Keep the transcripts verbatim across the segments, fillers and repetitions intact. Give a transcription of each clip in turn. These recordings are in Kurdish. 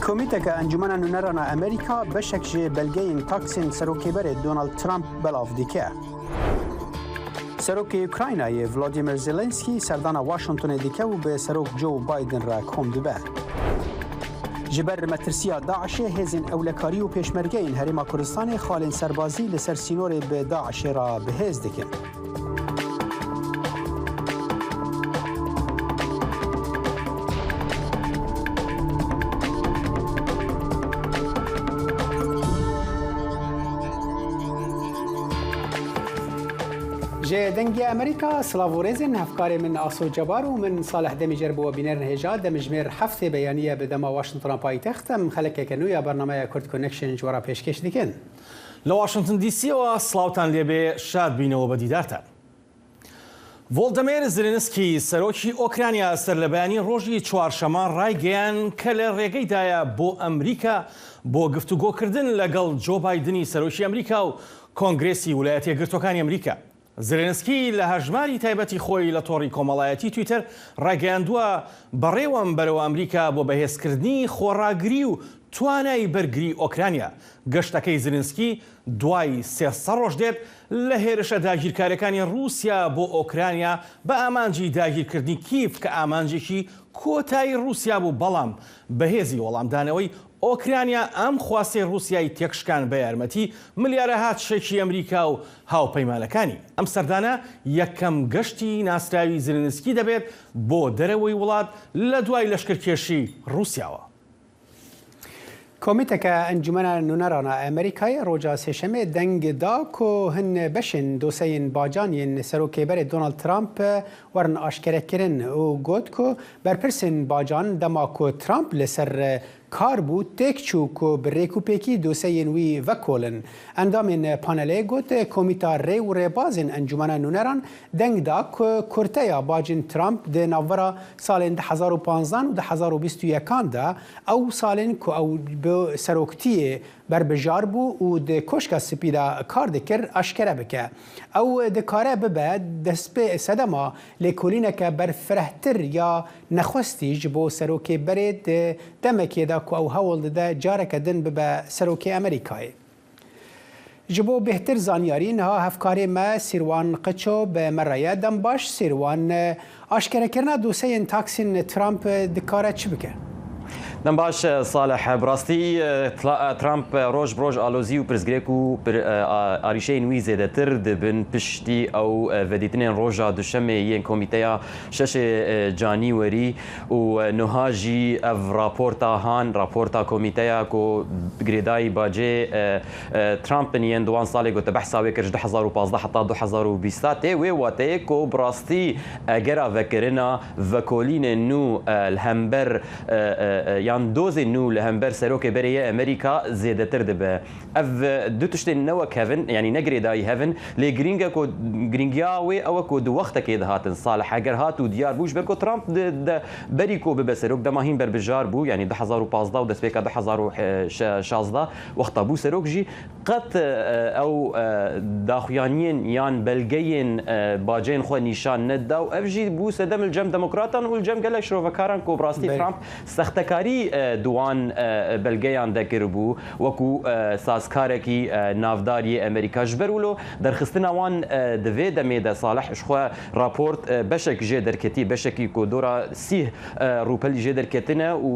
Komîteke Encûmena Nûnerana Amerîka beşek ji belgeyên taksên serokê berê Donald Trump belav dike. Serokê Ukraynayê Volodymyr Zelensky serdana Washingtonê dike û bi Serok Joe Biden re kom dibe. Ji ber metirsiya DAIŞê hêzên ewlekarî û pêşmergeyên Herêma Kurdistanê xalên serbazî li ser sînorê bi DAIŞê re bi hêz dikin. Ji Dengê Amerîka, silav û rêzên hevkarê min Aso Cebar û min Salih Demîcer bo we bînerên hêja, demjimêr heftê beyaniye bi dema Washingtona paytext. Em xelekeke nû ya bernameya Kurd Connection ji we re pêşkêş dikin. لە واشنگتن دی سیەوە سڵاوتان لێبێ، شاد بینەوە بە دیدارتان. ڤۆلدەمێر زلێنسکی، سەرۆکی ئۆکرانیا، سەرلەبەیانی ڕۆژی چوارشەممە ڕایگەیان کە لە ڕێگەیدایە بۆ ئەمریکا بۆ گفتوگۆکردن لەگەڵ جۆ بایدنی سەرۆکی ئەمریکا و کۆنگرێسی ویلایەتە یەکگرتووەکانی ئەمریکا. زلێنسکی لە هەژماری تایبەتی خۆی لە تۆڕی کۆمەڵایەتی تویتەر ڕایگەیاندووە، بەڕێوەم بەرەو ئەمریکا بۆ بەهێزکردنی خۆڕاگری و توانای بەرگری ئۆکرانیا. گەشتەکەی زلێنسکی دوای سێ سەد ڕۆژ دێت لە هێرشە داگیرکاریەکانی ڕووسیا بۆ ئۆکرانیا بە ئامانجی داگیرکردنی کیف، کە ئامانجێکی کۆتایی ڕووسیا بوو، بەڵام بەهێزی وەڵامدانەوەی ئۆکرانیا ئەم خواستەی ڕووسیای تێکشکان بە یارمەتی ملیارەها چەکی ئەمریکا و هاوپەیمانەکانی. ئەم سەردانە یەکەم گەشتی ناسراوی زلێنسکی دەبێت بۆ دەرەوەی وڵات لە دوای لەشکرکێشی ڕووسیاوە. Komîteke Encûmena Nûnerana Amerîkayê roja Sêşemê deng da ku hin beşên doseyên bacan yên Serokê berê Donald Trump werin aşkerekirin û got ku berpirsên bacan dema ku Trump li ser kar bû, têk çû ku bi rêkûpêkî doseyên wî vekolin. Endamên panelê got, Komîta Rê û Rêbazên Encûmena Nûneran deng da ku kurteya bacên Trump di navbera salên du hezar û panzdeh û du hezar û bîst û yekan de, ew salên ku ew bi seroktiyê berbijar bû û di Koşka Spî de kar dikir, aşkere bike. Ew dikare bibe destpê sedema lêkolîneke berfirehtir ya nexwestî ji bo serokê berê di demekê de ku ew hewl dide careke din bibe serokê Amerîkayê. Ji bo bêhtir zanyarî, niha hevkarê me Sîrwan Qiço bi me re ye. Dem baş Sîrwan, aşkerekirina doseyên taksên Trump dikare çi bike? Dem baş, Salih. Bi rastî, Tla-, Trump roj bi roj alozî û pirsgirêk û pir-, a-, arîşeyên wî zêdetir dibin piştî ew vedîtinên roja Duşemê yên Komîteya şeşê Canîwerî û niha jî ev raporta han, raporta Komîteya ku girêdayî bacê Trump in yên di wan salê ku te behsa wê kir, ji du hezar û pazdeh heta du hezar û bîst tê wê wateyê ku bi rastî egera vekirina vekolînên nû, e, li hember, e, e, e, yan dozên nû li hember serokê berê yê Amerîka zêdetir dibe. Ev, e, du tiştên ne wek hev in, yanî ne girêdayî hev in, lê girîng e ku, girîngiya wê ew e ku di wextekê de hatin Salih. Heger hat û diyar bû, ji ber ku Trump di, de, berî ku bibe serok, dema hîn berbijar bû, yanî du hezar û pazdeh û destpêka du hezar û şazdeh, wexta bû serok jî, qet, e, ew, e, daxuyaniyên yan belgeyên, e, baceyên xwe nîşan nedida û ev jî bû sedem li cem demokratan û li cem gelek şirovekaran ku bi rastî Belê. Trump sextekarî, e, di wan, e, belgeyan de kiribû, wekû, e, sazkarekî, e, navdar yê Amerîka. Ji ber wilo derxistina wan, e, di vê demê de Salih ji xwe raport, e, beşek jê derketî, beşekî ku dora sîh e, rûpelî jê derketine û,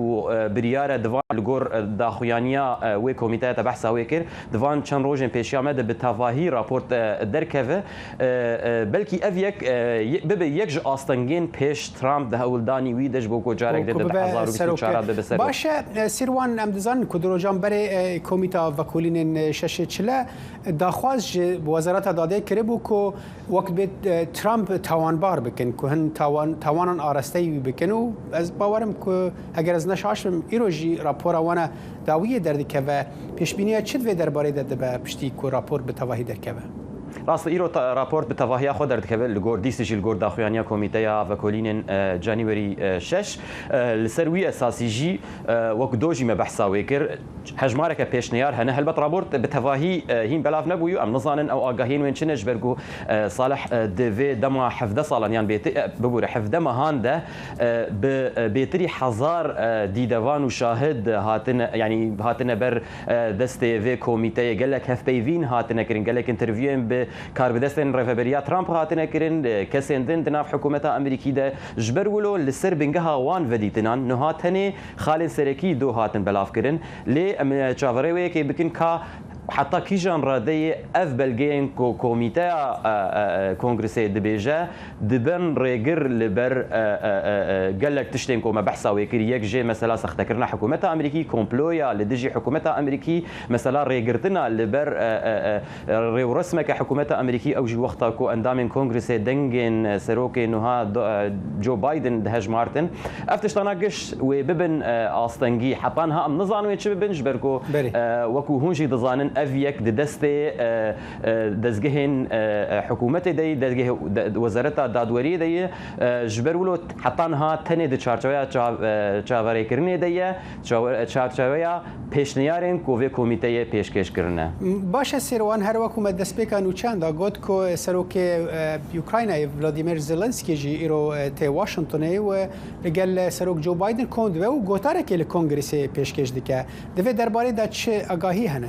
e, biryar e divan li gor, e, daxuyaniya, e, wê komîteya te behsa wê kir, divan çend rojên pêşiya me de bi tevahî raport, e, derkeve. E, e, belkî ev yek, e, ye-, bibe yek ji astengên pêş Trump di hewldanî wî de ji bo ku carek Ku, dê ku de bibe hezar û bîst û çar serok. Bibe serok. Baş e, e, Sîrwan, em dizanin ku di rojan berê, e, Komîta Vekolînên Şeşê Çile daxwaz ji Wezareta Dadê kiribû ku wek bê, e, Trump tawanbar bikin, ku hin tawan, tawanan arasteyî wî bikin û ez bawerim ku heger ez ne şaş bim, îro jî rapora wana dawiyê derdikeve. Pêşbîniya çi di vê derbarê de dibe piştî ku rapor bi tevahî derkeve? Rast e, îro raport bi tevahiya xwe derdikeve li gor dîsê jî li gor daxuyaniya Komîteya Vekolînên, e, Canîwerî, e, şeş. E, li ser wî esasî jî, e, wek do jî me behsa wê kir. Hejmareke pêşniyar hene. Helbet raport bi tevahî, e, hîn belav nebû û em nizanin ew agahiyên wên çi ne, ji ber ku, e, Salih, e, di vê dema hevdeh salan yan bêtir, e, bibûre, hevdeh mehan de, e, bi, e, bêtirî hezar, e, dîdevan û şahid hatine, yanî hatine ber, e, destê vê komîteyê. Gelek hevpeyvîn hatine kirin, gelek interviyên bi karbidestên rêveberiya Trump hatine kirin, e, kesên din di nav hikûmeta Amerîkî de. Ji ber wilo li ser bingeha wan vedîtinan niha tenê xalên serekî do hatin belavkirin. Lê em, e, çaverê wê yekê bikin ka heta kîjan radeyê ev belgeyên ku komîteya, e, e, e, kongresê dibêje, dibin rêgir li ber, e, e, e, e, gelek tiştên ku me behsa wê kir. Yek jê mesela sextekirina hikûmeta Amerîkî, komploya li dijî hikûmeta Amerîkî, mesela rêgirtina li ber, e, e, e, rêwresmeke hikûmeta Amerîkî, ew jî wexta ku endamên kongresê dengên, e, serokê nuha do-, e, Joe Biden dihejmartin. Ev tiştana giş wê bibin, e, astengî. Heta niha em nizanin wê çi bibin, ji ber ku, Belê. e, wekû hûn jî dizanin, ev yek di destê, e, e, dezgehên, e, e, hikûmetê de yî, dezgehê de, wezareta dadweriyê de yî. E, ji ber wilo heta niha tenê di çarçoveya çav-, e, çaverêkirinê de ye, çaver-, çarçoveya pêşniyarên ku vê komîteyê pêşkêş kirine. Baş e Sêrwan, her wekû me destpêka nûçeyan da got ku serokê, e, Ukraynayê Volodymyr Zelensky jî îro, e, tê Washingtonê û li gel Serok Joe Biden kom dibe û gotarekê li Kongresê pêşkêş dike. Di vê derbarê de çi agahî hene?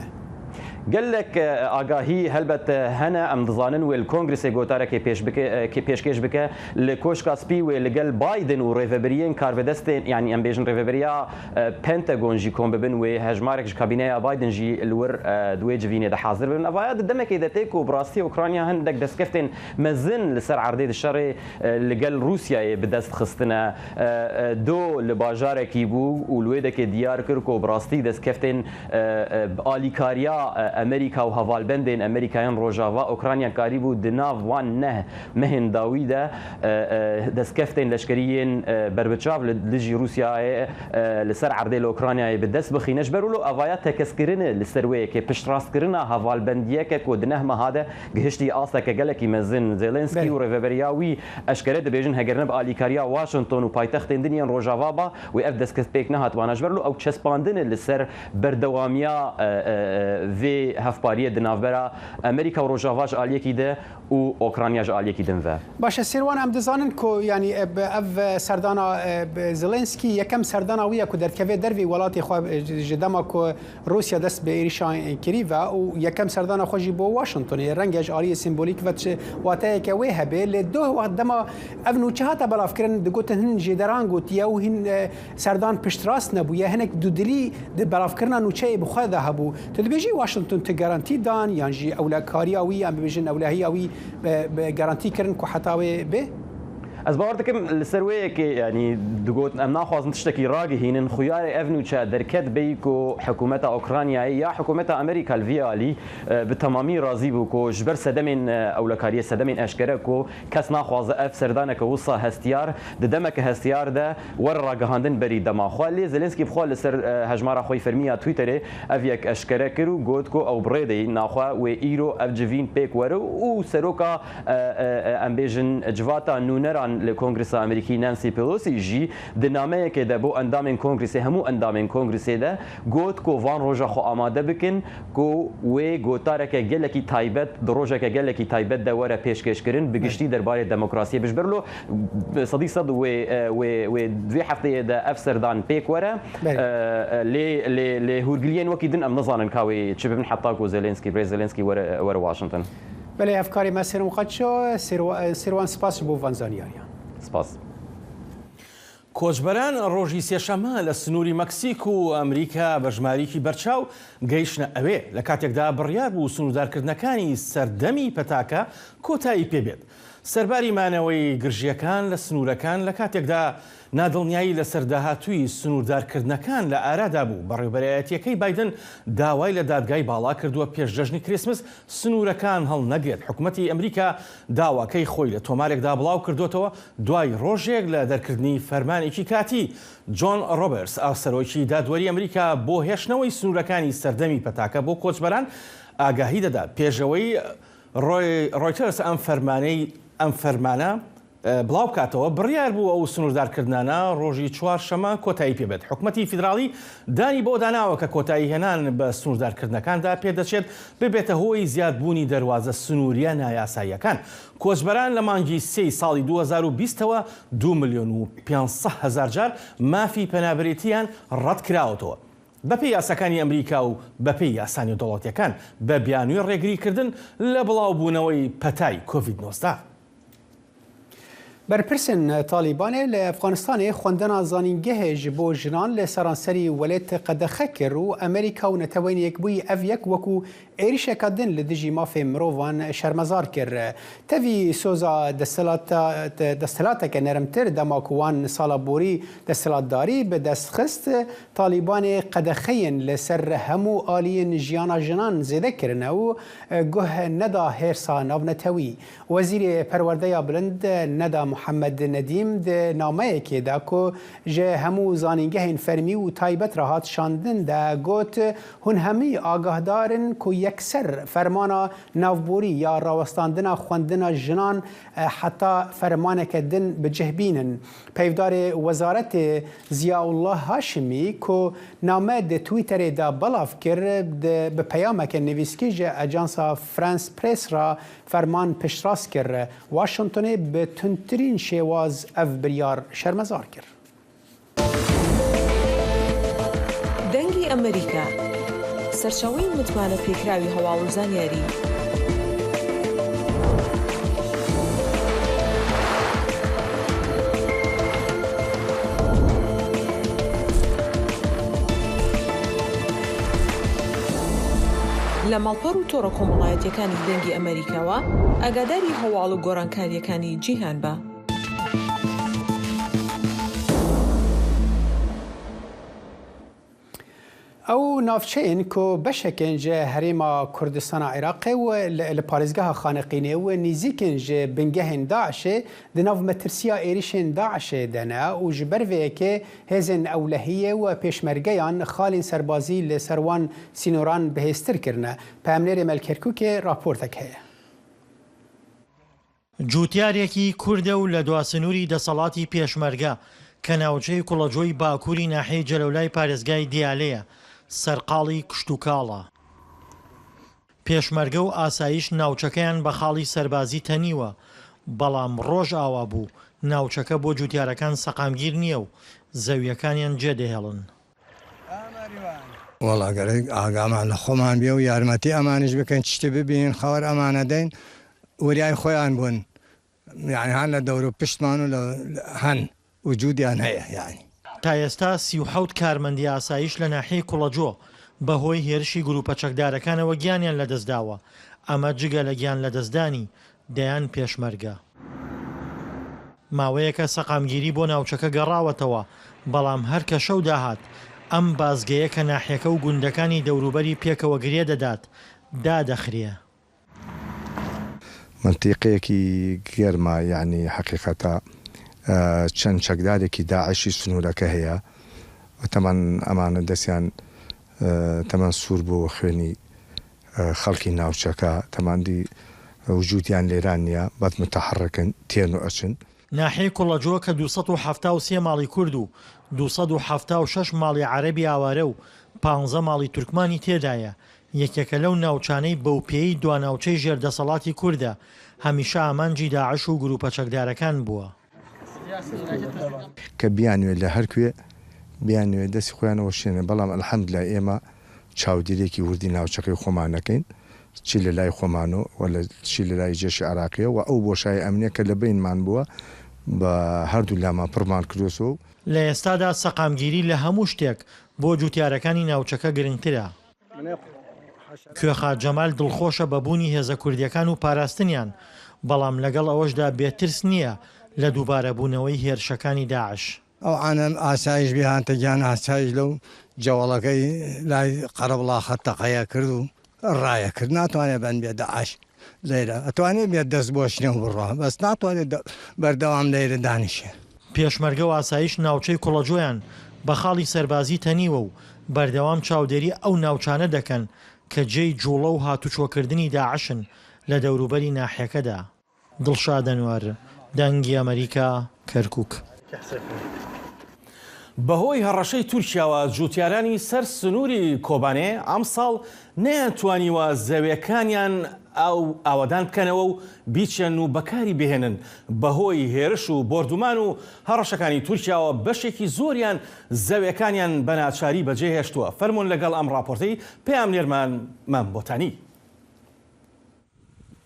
Gelek, e, agahî helbet, e, hene. Em dizanin wê li Kongresê gotarekê pêş bike, e, kê-, pêşkêş bike. Li Koşka Spî wê li gel Biden û rêvebiriyên karvedestên, yanî em bêjin rêveberiya, e, Pentagon jî kom bibin, wê hejmarek ji kabîneya Biden jî li wir, e, di wê civînê de hazir bibin. Evaya di demekê de tê ku bi rastî Ukrayna hindek destkeftên mezin li ser erdê di şerê, e, li gel Rûsyayê bi dest xistine. E, e, do li bajarekî bû û li wê dekê diyar kir ku bi rastî destkeftên, e, e, bi alîkariya, e, Amerîka û hevalbendên Amerîka yên Rojava, Ukrayna karîbû di nav wan neh mehên dawî de, e, e, destkeftên leşkerî yên, e, berbiçav li dijî Rûsyayê, e, li ser erdê li Ukraynayê bi dest bixîne. Ji ber wilo evaya tekeskirine li ser wê yekê, piştrastkirina hevalbendiyeke ku di neh meha de gihiştî asteke gelekî mezin. Zelensky Belê. û rêveberiya wî eşkere dibêjin, heger ne bi alîkariya Washington û paytextên din yên Rojava ba, wê ev destkeftpêk nehatibana. Ji ber wilo ew çespandine li ser berdewamiya, e, e, e, vê hevpariyê di navbera Amerîka û Rojava ji aliyekî de û Ukrayna ji aliyekî din ve. Baş e, Sêrwan, em dizanin ku, yanî, e, bi ev, e, serdana, e, bi Zelensky yekem serdana wî ye ku derdikeve dervê welatê xwe, e, ji, ji dema ku Rûsya dest bi êrîşan kirî ve û yekem serdana xwe jî bo Washingtonê. Renge ji aliyê sembolîk ve çi wateyeke wê hebe, lê doh wext dema ev nûçe hate belavkirin, digotin hin jêderan gotiye û hin, e, serdan piştrast nebûye. Hinek dudilî di belavkirina nûçeyê bi xwe de hebû. Tu dibêjî Washington tu garantî dan, yan jî ewlekariya wî, yan bibêjin ewlehiya wî, e, bi garantî kirin ku heta wê bê? Ez bawer dikim li ser wê yekê, yanî digot, em naxwazin tiştekî ragihînin, xuyarê ev nûçe derket bêyî ku hikûmeta Ukraynayê ya hikûmeta Amerîka li vî alî, e, bi temamî razî bû ku ji ber sedemên, e, ewlekariyê, sedemên eşkere ku kes naxwaze ev serdaneke wisa hestiyar, di demeke hestiyar de were ragihandin berî dema xwe. Lê Zelensky bi xwe li ser, e, hejmara xwe yî fermî ya Twitterê ev yek eşkere kir û got ku ew bi rê de yî naxwe wê îro ev civîn pêk were û seroka, e, e, e, em bêjin civata nûneran li Kongresa Amerîkî Nancy Pelosi jî di nameyekê de bo endamên Kongresê, hemû endamên Kongresê de got ku van roja xwe amade bikin, ku wê gotareke gelekî taybet, di rojeke gelekî taybet de were pêşkêşkirin, bi giştî derbarê demokrasiyê. Bi ji ber lo sedî sed wê, e, wê, wê vê hefteyê de ev serdan pêk were. Belê. E, e, lê, lê, lê hûrgiliyên wekî din em nizanin ka wê çi bibin heta ku Zelensky, birêz Zelensky were, were Washington. Belê, hevkarê me Sêrwan Qaço, Sêrwa-, Sêrwan, spas ji bo van zanyariyan. Spas. کۆچبەران ڕۆژی سێشەممە لە سنووری مەکسیک و ئەمریکا بە ژمارەیەکی بەرچاو گەیشتنە ئەوێ، لە کاتێکدا بڕیار بوو سنووردارکردنەکانی سەردەمی پەتاکە کۆتایی پێبێت. سەرباری مانەوەی گرژیەکان لە سنوورەکان، لە کاتێکدا نادڵنیایی لەسەر داهاتووی سنووردارکردنەکان لە ئارادا بوو، بەڕێوەبەرایەتیەکەی بایدن داوای لە دادگای باڵا کردووە پێش جەژنی کریسمس سنوورەکان هەڵنەگرێت. حکوومەتی ئەمریکا داواکەی خۆی لە تۆمارێکدا بڵاو کردوتەوە دوای ڕۆژێک لە دەرکردنی فەرمانێکی کاتی. جۆن ڕۆبەرتس، سەرۆکی دادوەری ئەمریکا، بۆ هێشتنەوەی سنوورەکانی سەردەمی پەتاکە بۆ کۆچبەران ئاگاهی دەدات، پێشەوەی ڕۆی-، ڕۆیتەرز ئەم فەرمانەی، ئەم فەرمانە، ئە، بڵاو بکاتەوە. بڕیار بوو ئەو سنووردارکردنانە ڕۆژی چوارشەممە کۆتایی پێ بێت. حکوومەتی فیدراڵی دانی بۆ داناوە کە کۆتایی هێنان بە سنووردارکردنەکاندا پێدەچێت ببێتە هۆی زیادبوونی دەروازە سنووریە نایاساییەکان. کۆچبەران لە مانگی سێی ساڵی دوو هەزار و بیستەوە دوو ملیۆن و پێنج سەد هەزار جار مافی پەنابەرێتیان ڕەت کراوەتەوە. بەپێی یاساکانی ئەمریکا و بەپێی یاسا نێودەوڵەتیەکان، بە بیانووی ڕێگریکردن لە بڵاوبوونەوەی پەتای کۆڤید نۆزدە. بەرپرسن تالیبانê li Efxanistanê xwendina zanîngehê ji bo jinan li seranserî welêt qedexe kir û Amerîka û Neteweyên Yekbûyî ev yek wekû êrişeka din li dijî mafê mirovan şermezar kir. Tevî soza desthilata-, desthilateke nermtir dema ku wan sala borî desthilatdarî bi dest xist, Talîbanê qedexeyên li ser hemû aliyên jiyana jinan zêde kirine û guh neda hêrsa navnetewî. Wezîrê Perwerdeya Bilind Neda Muhammed Nedîm di nameyekê de ku ji hemû zanîngehên fermî û taybet re hat şandin de got, hûn hemî agahdar in ku yekser fermana navborî ya rawestandina xwendina jinan, e, heta fermaneke din bi cih bînin. Peyvdarê wezaretê Ziyaullah Haşimî ku name di Twitterê de belav kir, di, bi peyameke nivîskî ji Ajansa France Press re ferman piştrast kir. Washingtonê bi tundtirîn şêwaz ev biryar şermezar kir. دەنگی ئەمریکا، سەرچاوەی متمانە پێکراوی هەواڵ و زانیاری. لە ماڵپەڕ و تۆڕە کۆمەڵایەتیەکانی دەنگی ئەمریکاوە ئاگاداری هەواڵ و گۆڕانکاریەکانی جیهان بە. Ew navçeyên ku beşek in ji Herêma Kurdistana Iraqê û li, li parêzgeha Xaneqînê û nêzîk in ji bingehên DAIŞê, di nav metirsiya êrişên DAIŞê de ne û ji ber vê yekê hêzên ewlehiyê û pêşmergeyan xalên serbazî li ser wan sînoran bihêztir kirine. Peyamnêrê me li Kerkûkê raportek heye. جووتیارێکی کوردە و لە دوا سنووری دەسەڵاتی پێشمەرگە کە ناوچەی کوڵەجۆی باکووری ناحیەی جەلەولای پارێزگای دیالەیە، سەرقاڵی کشتوکاڵە. پێشمەرگە و ئاسایش ناوچەکەیان بە خاڵی سەربازی تەنیوە، بەڵام ڕۆژ ئاوا بوو، ناوچەکە بۆ جووتیارەکان سەقامگیر نییە و زەویەکانیان جێدەهێڵن. وەڵا گەرەک ئاگامان لە خۆمان بێ و یارمەتی ئەمانیش بکەین، چشتی ببینین، خەوەر ئەمانە دەین، وریای خۆیان بوون. یعنی هەن لە دەور و پشتمان و لە، هەن وجودیان هەیە، یعنی. تا ئێستا سی و حەوت کارمەندی ئاسایش لە ناحیەی کوڵەجۆ بەهۆی هێرشی گروپە چەکدارەکانەوە گیانیان لەدەستداوە. ئەمە جگە لە گیان لەدەستدانی دەیان پێشمەرگە. ماوەیەکە سەقامگیری بۆ ناوچەکە گەڕاوەتەوە، بەڵام هەر کە شەو داهات، ئەم بازگەیە کە ناحیەکە و گوندەکانی دەوروبەری پێکەوە گرێ دەدات، دادەخرێ. منتیقەیەکی گەرمە، یعنی حەقیقەتە، ئە، چەند چەکدارێکی داعشی سنوورەکە هەیە و تەمان ئەمانە دەستیان، ئە، تەمان سوور بوو خوێنی، ئە، خەڵکی ناوچەکە، تەماندی وجودیان لێران نییە، بەد متحرکن، تێن و ئەچن. ناحیەی کوڵەجۆ کە دوو سەد و حەفتا و سێ ماڵی کورد و دوو سەد و حەفتا و شەش ماڵی عەرەبی ئاوارە و پانزە ماڵی تورکمانی تێدایە، یەکێکە لەو ناوچانەی بەو پێی دوا ناوچەی ژێر دەسەڵاتی کوردە، هەمیشە ئامانجی داعش و گروپە چەکدارەکان بووە. کە بیانوێ لە هەر کوێ بیانوێ دەستی خۆیان ئەوە شێنێ، بەڵام ئەلحەمدلای ئێمە چاودێرێکی وردی ناوچەکەی خۆمان نەکەین، چی لە لای خۆمانەوە و لە چی لە لای جێشی عراقیە و ئەو بۆشای ئەمنیە کە لە بینمان بووە بە هەردوو لامان پڕمان کردوسەوە. لە ئێستادا سەقامگیری لە هەموو شتێک بۆ جوتیارەکانی ناوچەکە گرنگترە. کوێخا جەمال دڵخۆشە بە بوونی هێزە کوردیەکان و پاراستنیان، بەڵام لەگەڵ ئەوەشدا بێترس نییە لە دووبارەبوونەوەی هێرشەکانی داعش. ئەو عانەم ئاسایش بێ هاتە گیان ئاسایش لەو جەوەڵەکەی لای قەرەبڵاخە تەقەیە کرد و ڕایە کرد. ناتوانێت بەند بێت داعش لێرە. ئەتوانێت بێت دەست بۆ شنێ و بڕوا. بەس ناتوانێت دە-، بەردەوام لێرە دانیشێ. پێشمەرگە و ئاسایش ناوچەی کوڵەجۆیان بە خاڵی سەربازی تەنیوە و بەردەوام چاودێری ئەو ناوچانە دەکەن کە جێی جوڵە و هاتوچۆکردنی داعشن. لە دەوروبەری ناحیەکەدا. دڵشاد ئەنوەر، دەنگی ئەمریکا، کەرکووک. بەهۆی هەڕەشەی تورکیاوە، جووتیارانی سەر سنووری کۆبانێ ئەمساڵ نەیانتوانیوە زەویەکانیان ئاو-، ئاوەدان بکەنەوە و بیچێن و بەکاری بهێنن. بەهۆی هێرش و بۆردومان و هەڕەشەکانی تورکیاوە، بەشێکی زۆریان زەویەکانیان بە ناچاری بەجێهێشتووە. فەرموون لەگەڵ ئەم ڕاپۆرتەی پەیامنێرمان مام بۆتانی.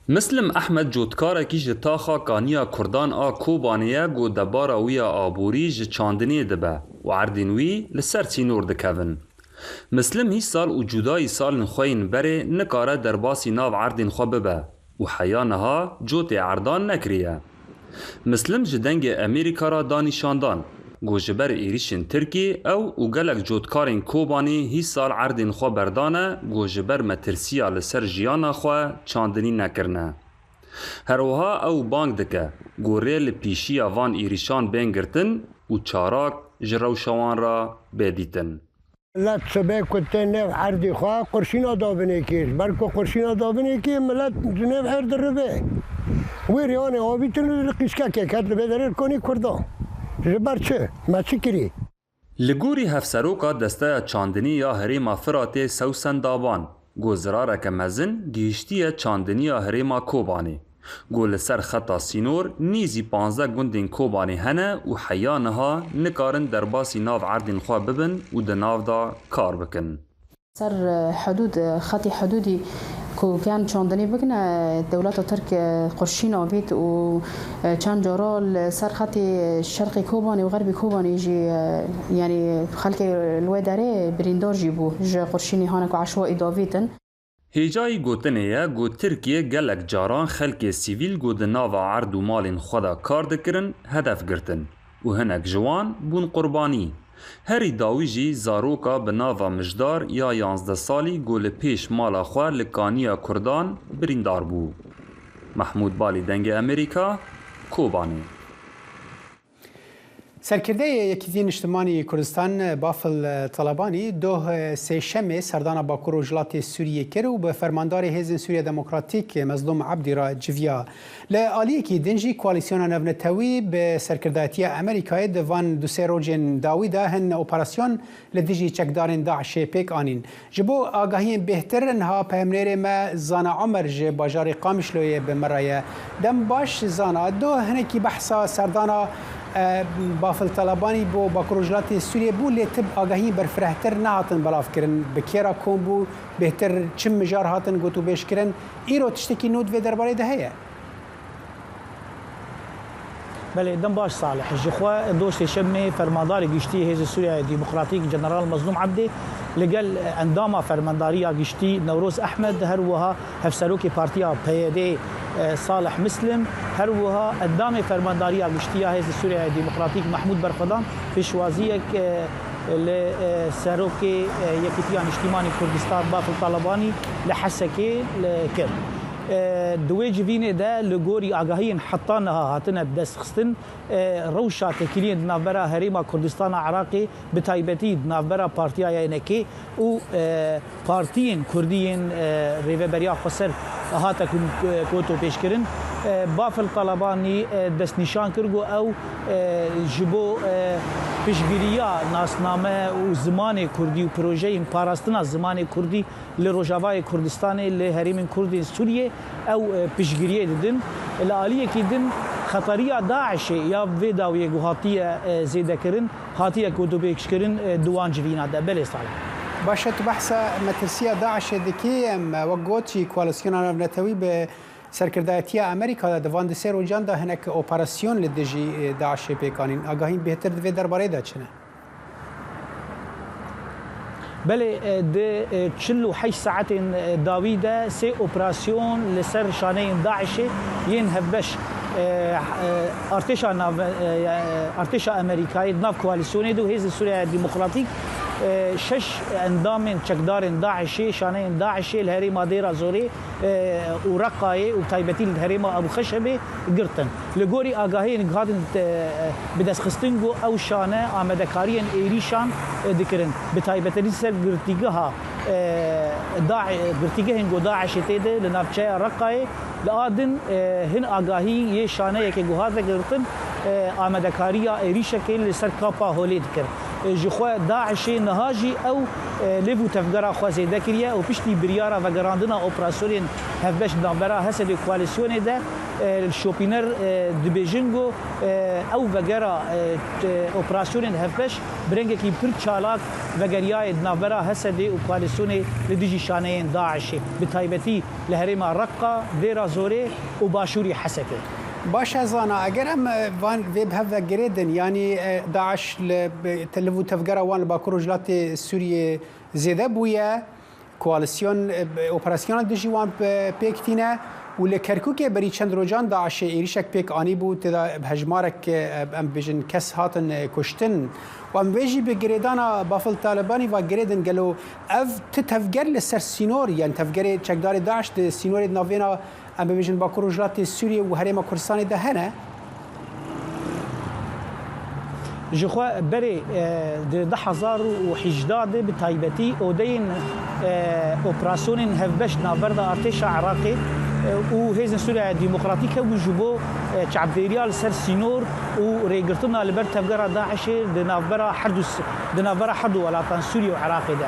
Mislim Ehmed cotkarekî ji taxa Kaniya Kurdan a Kobanê ye ku debara wî ya aborî ji çandinê dibe û erdên wî li ser sînor dikevin. Mislim hîsal û cudayî salên xwe yên berê nikare derbasî nav erdên xwe bibe û heya niha cotê erdan nekiriye. Mislim ji Dengê Amerîka re da nîşandan ku ji ber êrîşên Tirkî ew û gelek cotkarên Kobanê hîsal erdên xwe berdane ku ji ber metirsiya li ser jiyana xwe çandinî nekirine. Her wiha ew bang dike ku rê li pîşiya van êrîşan bên girtin û çarak ji rewşa wan re bê dîtin. Milet sibê ku tê nêv erdî xwe qurşîna dabinê kê, ji ber ku qurşîna dabinê kê milet ji nêv erd diribe. Wê rêyanê avîtin li qîşkekê ket li vê derê konî Kurdan. Ji ber çi? Me çi kirî? Li gorî Hevseroka Desteya Çandinî ya Herêma Firatê Sewsen Daban, ku zirareke mezin gihiştiye çandiniya Herêma Kobanê, ku li ser xeta sînor nêzî panzdeh gundên Kobanê hene û heya niha nikarin derbasî nav erdên xwe bibin û di nav de kar bikin. Ser, e, hudûd, e, xetê hudûdî ku ken çandinê bikine, e, dewleta Tirk, e, qurşîn avêt û, e, çend cara li ser xetê şerqê Kobanê û xerbê Kobanê jî, e, yanî xelkê li wê derê birîndar jî bû ji qurşînê hane ku eşwaî davêtin. Hêjayî gotinê ye ku Tirkiye gelek caran xelkê sivîl ku di nava erd û malên xwe de kar dikirin hedef girtin û hinek ji wan bûn qurbanî. Herî dawî jî zaroka bi nava Mijdar ya yanzdeh salî ku li pêş mala xwe li kaniya Kurdan birîndar bû. Mehmûd Balî, Dengê Amerîka, Kobanê. Serkirdeyê Yekîtî Niştimanî Kurdistan, Bafil Talabanî, doh Sêşemê serdana Bakur Rojhilatê Sûriyê kir û bi fermandarê Hêzên Sûriya Demokratîk Mezlûm Ebdî re civiya. Li aliyekî din jî Koalîsyona Navnetewî bi serkirdayetiya Amerîkayê di van du sê rojên dawî de hin operasyon li dijî çekdarên DAIŞê pêk anîn. Ji bo agahiyên bêhtir, niha peyamnêrê me Zana Omer ji bajarê Qamişloyê bi me re ye. Dem baş Zana, do hinekî behsa serdana, e, Bafil Talabanî bo Bakur Rojhilatê Sûriyê bû, lê tu agahiyên berfirehtir nehatin belavkirin. Bi kê re kom bû, bêhtir çi mijar hatin gotûbêjkirin? Îro tiştekî nû di vê derbarê de heye? Belê, dem baş Salih. Ji xwe doh Sêşemê fermandarê giştî Hêzê Sûriyayê Demokratîk General Mezlûm Ebdê li gel endama fermandariya giştî Newroz Ehmed, her wiha hevserokê partiya P Y D, e, Salih Mislim, her wiha endamê fermandariya giştî ya Hêzê Sûriyayê Demokratîk Mehmûd Berxwedan pêşwaziyek, e, li, e, serokê, e, Yekîtiya Niştîmanî Kurdistan Bafil Talabanî li Hesekê li kir. E, di wê civînê de li gorî agahiyên heta niha hatine destxistin, e, rewşa têkiliyên di navbera Herêma Kurdistana Iraqê, bi taybetî di navbera Partiya Y N K û, e, partiyên Kurdî yên, e, Rêveberiya Xweser hate ku, e, gotûbêjkirin, e, Bafil Talabanî, e, destnîşan kir ku ew, e, ji bo, e, piştgiriya nasname û zimanê Kurdî û projeyên parastina zimanê Kurdî li Rojavayê Kurdistanê, li herêmên Kurd ên Sûriyê ew, e, piştgiriyê didin. Li aliyekî din xetariya DAIŞê ya vê dawiyê ku hatiye, e, zêdekirin, hatiye gotûbêjkirin, e, di wan civîna de. Belê Salih. Baş e, tu behsa metirsiya DAIŞê dikî, em, e, wek got jî Koalîsyona Navnetewî bi serkirdayetiya Amerîka de di van du sê rojan de hinek operasyon li dijî, e, DAIŞê pêk anîn. Agahîn bêhtir di vê derbarê de çi ne? Belê, e, di, e, çil û heşt saetên, e, dawî de sê operasyon li ser şaneyên DAIŞê yên hevbeş, e, e, artêşa nav-, e, e, artêşa Amerîkayê di nav koalîsyonê de û Hêzên Sûriya Demokratîk, e, şeş endamên çekdarên DAIŞê, şaneyên DAIŞê li herêma Dêra Zorê, e, û Reqayê û bi taybetî li herêma Ebû Xeşebê girtin. Li gorî agahiyên ku hatin, e, bidestxistin ku ew şane amadekariyên êrîşan, e, dikirin. Bi taybetî li ser girtîgeha, E, Da-, girtîgehên ku DAIŞê tê de li navçeya Reqayê, li a din, e, hin agahî yê şaneyekê ku hate girtin, e, amadekariya êrîşekê li ser kampa Holê dikir. E, ji xwe DAIŞê niha jî ew, e, lêv û tevgera xwe zêde kiriye û piştî biryara vegerandina operasyonên hevbeş di navbera Hesedê û koalîsyonê de, e, şopîner, e, dibêjin ku, e, ew vegera, e, t-, operasyonên hevbeş bi rengekî pir çalak vegeriyaye di navbera Hesedê û koalîsyonê li dijî şaneyên DAIŞê, bi taybetî li herêma Reqqa, Dêra Zorê û başûrî Hesekê. Baş e, Zana, eger em, e, van vê bi hev ve girêdin, yanî, e, DAIŞ li, bi, te-, liv û tevgera wan li Bakur Rojhilatê Sûriyê zêde bûye, koalîsyon, e, operasyona dijî wan pe-, pêk tîne û li Kerkûkê berî çend rojan DAIŞê êrîşek pêk anîbû, tê de bi hejmarek, e, em bibêjin kes hatin, e, kuştin. Û em vê jî bi girêdana Bafil Talibanî ve girêdin, gelo ev ti tevger li ser sînor, yan tevgerê çekdarê DAIŞ di sînorê di navbêna, em bibêjin, Bakur Rojhilatê Sûriyê û Herêma Kurdistanê de hene? Ji xwe berê, e, di du hezar û hejda de bi taybetî odeyên, e, operasyonên hevbeş di navber de artêşa Iraqê, e, û Hêzên Sûriya Demokratîk hebû ji bo, e, çavdêriya li ser sînor û rêgirtina li ber tevgera DAIŞê di navbera her du s-, di navbera her du welatan Sûriye û Iraqê de.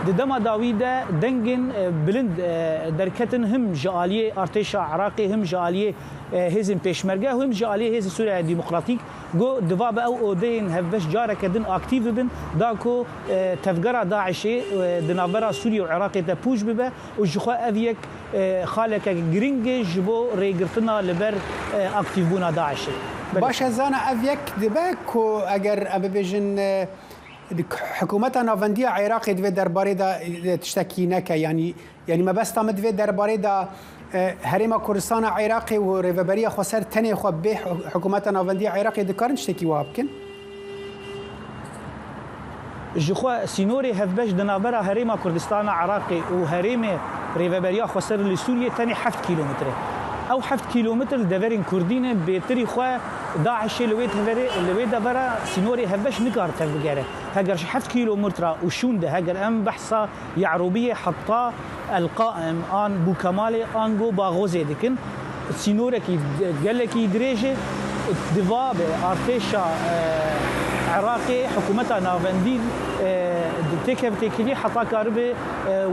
Di dema dawî de dengên, e, bilind, e, derketin him ji aliyê artêşa Iraqê, him ji aliyê, e, hêzên pêşmerge, him ji aliyê Hêzên Sûriya Demokratîk. Got, diva bi ew odeyên hevbeş careke din aktîf bibin, da ku, e, tevgera DAIŞê, e, di navbera Sûriye û Iraqê de pûç bibe û ji xwe ev yek, e, xaleke giring e ji bo rêgirtina li ber, e, aktîfbûna DAIŞê. Belê. Baş e, Zana, ev yek dibe ku eger em bibêjin, e, hikûmeta navendî ya Iraqê di vê derbarê de, e, tiştekî neke, yanî Yanî mebesta min di vê derbarê de, e, Herêma Kurdistana Iraqê û Rêveberiya Xweser tenê xwe bê hi-, hikûmeta navendî ya Iraqê dikarin tiştekî wiha bikin? Ji xwe sînorê hevbeş di navbera Herêma Kurdistana Iraqê û Herêmê Rêveberiya Xweser li Sûriyê tenê heft kîlometre. Ew heft kîlometre li deverên Kurdî ne, bêtirî xwe DAIŞê li wê teverê, li wê devera sînorê hevbeş nikare tevbigere. Heger ji heft kîlometre û şûnde, heger em behsa Ye'rûbiyê heta El Qaim an Bûkemalê ango Baxozê dikin. Sînorekî gelekî dirêj e. Diva bi artêşa, e, Iraqê, hikûmeta navendî, e, têkevtêkirî heta karibe, e,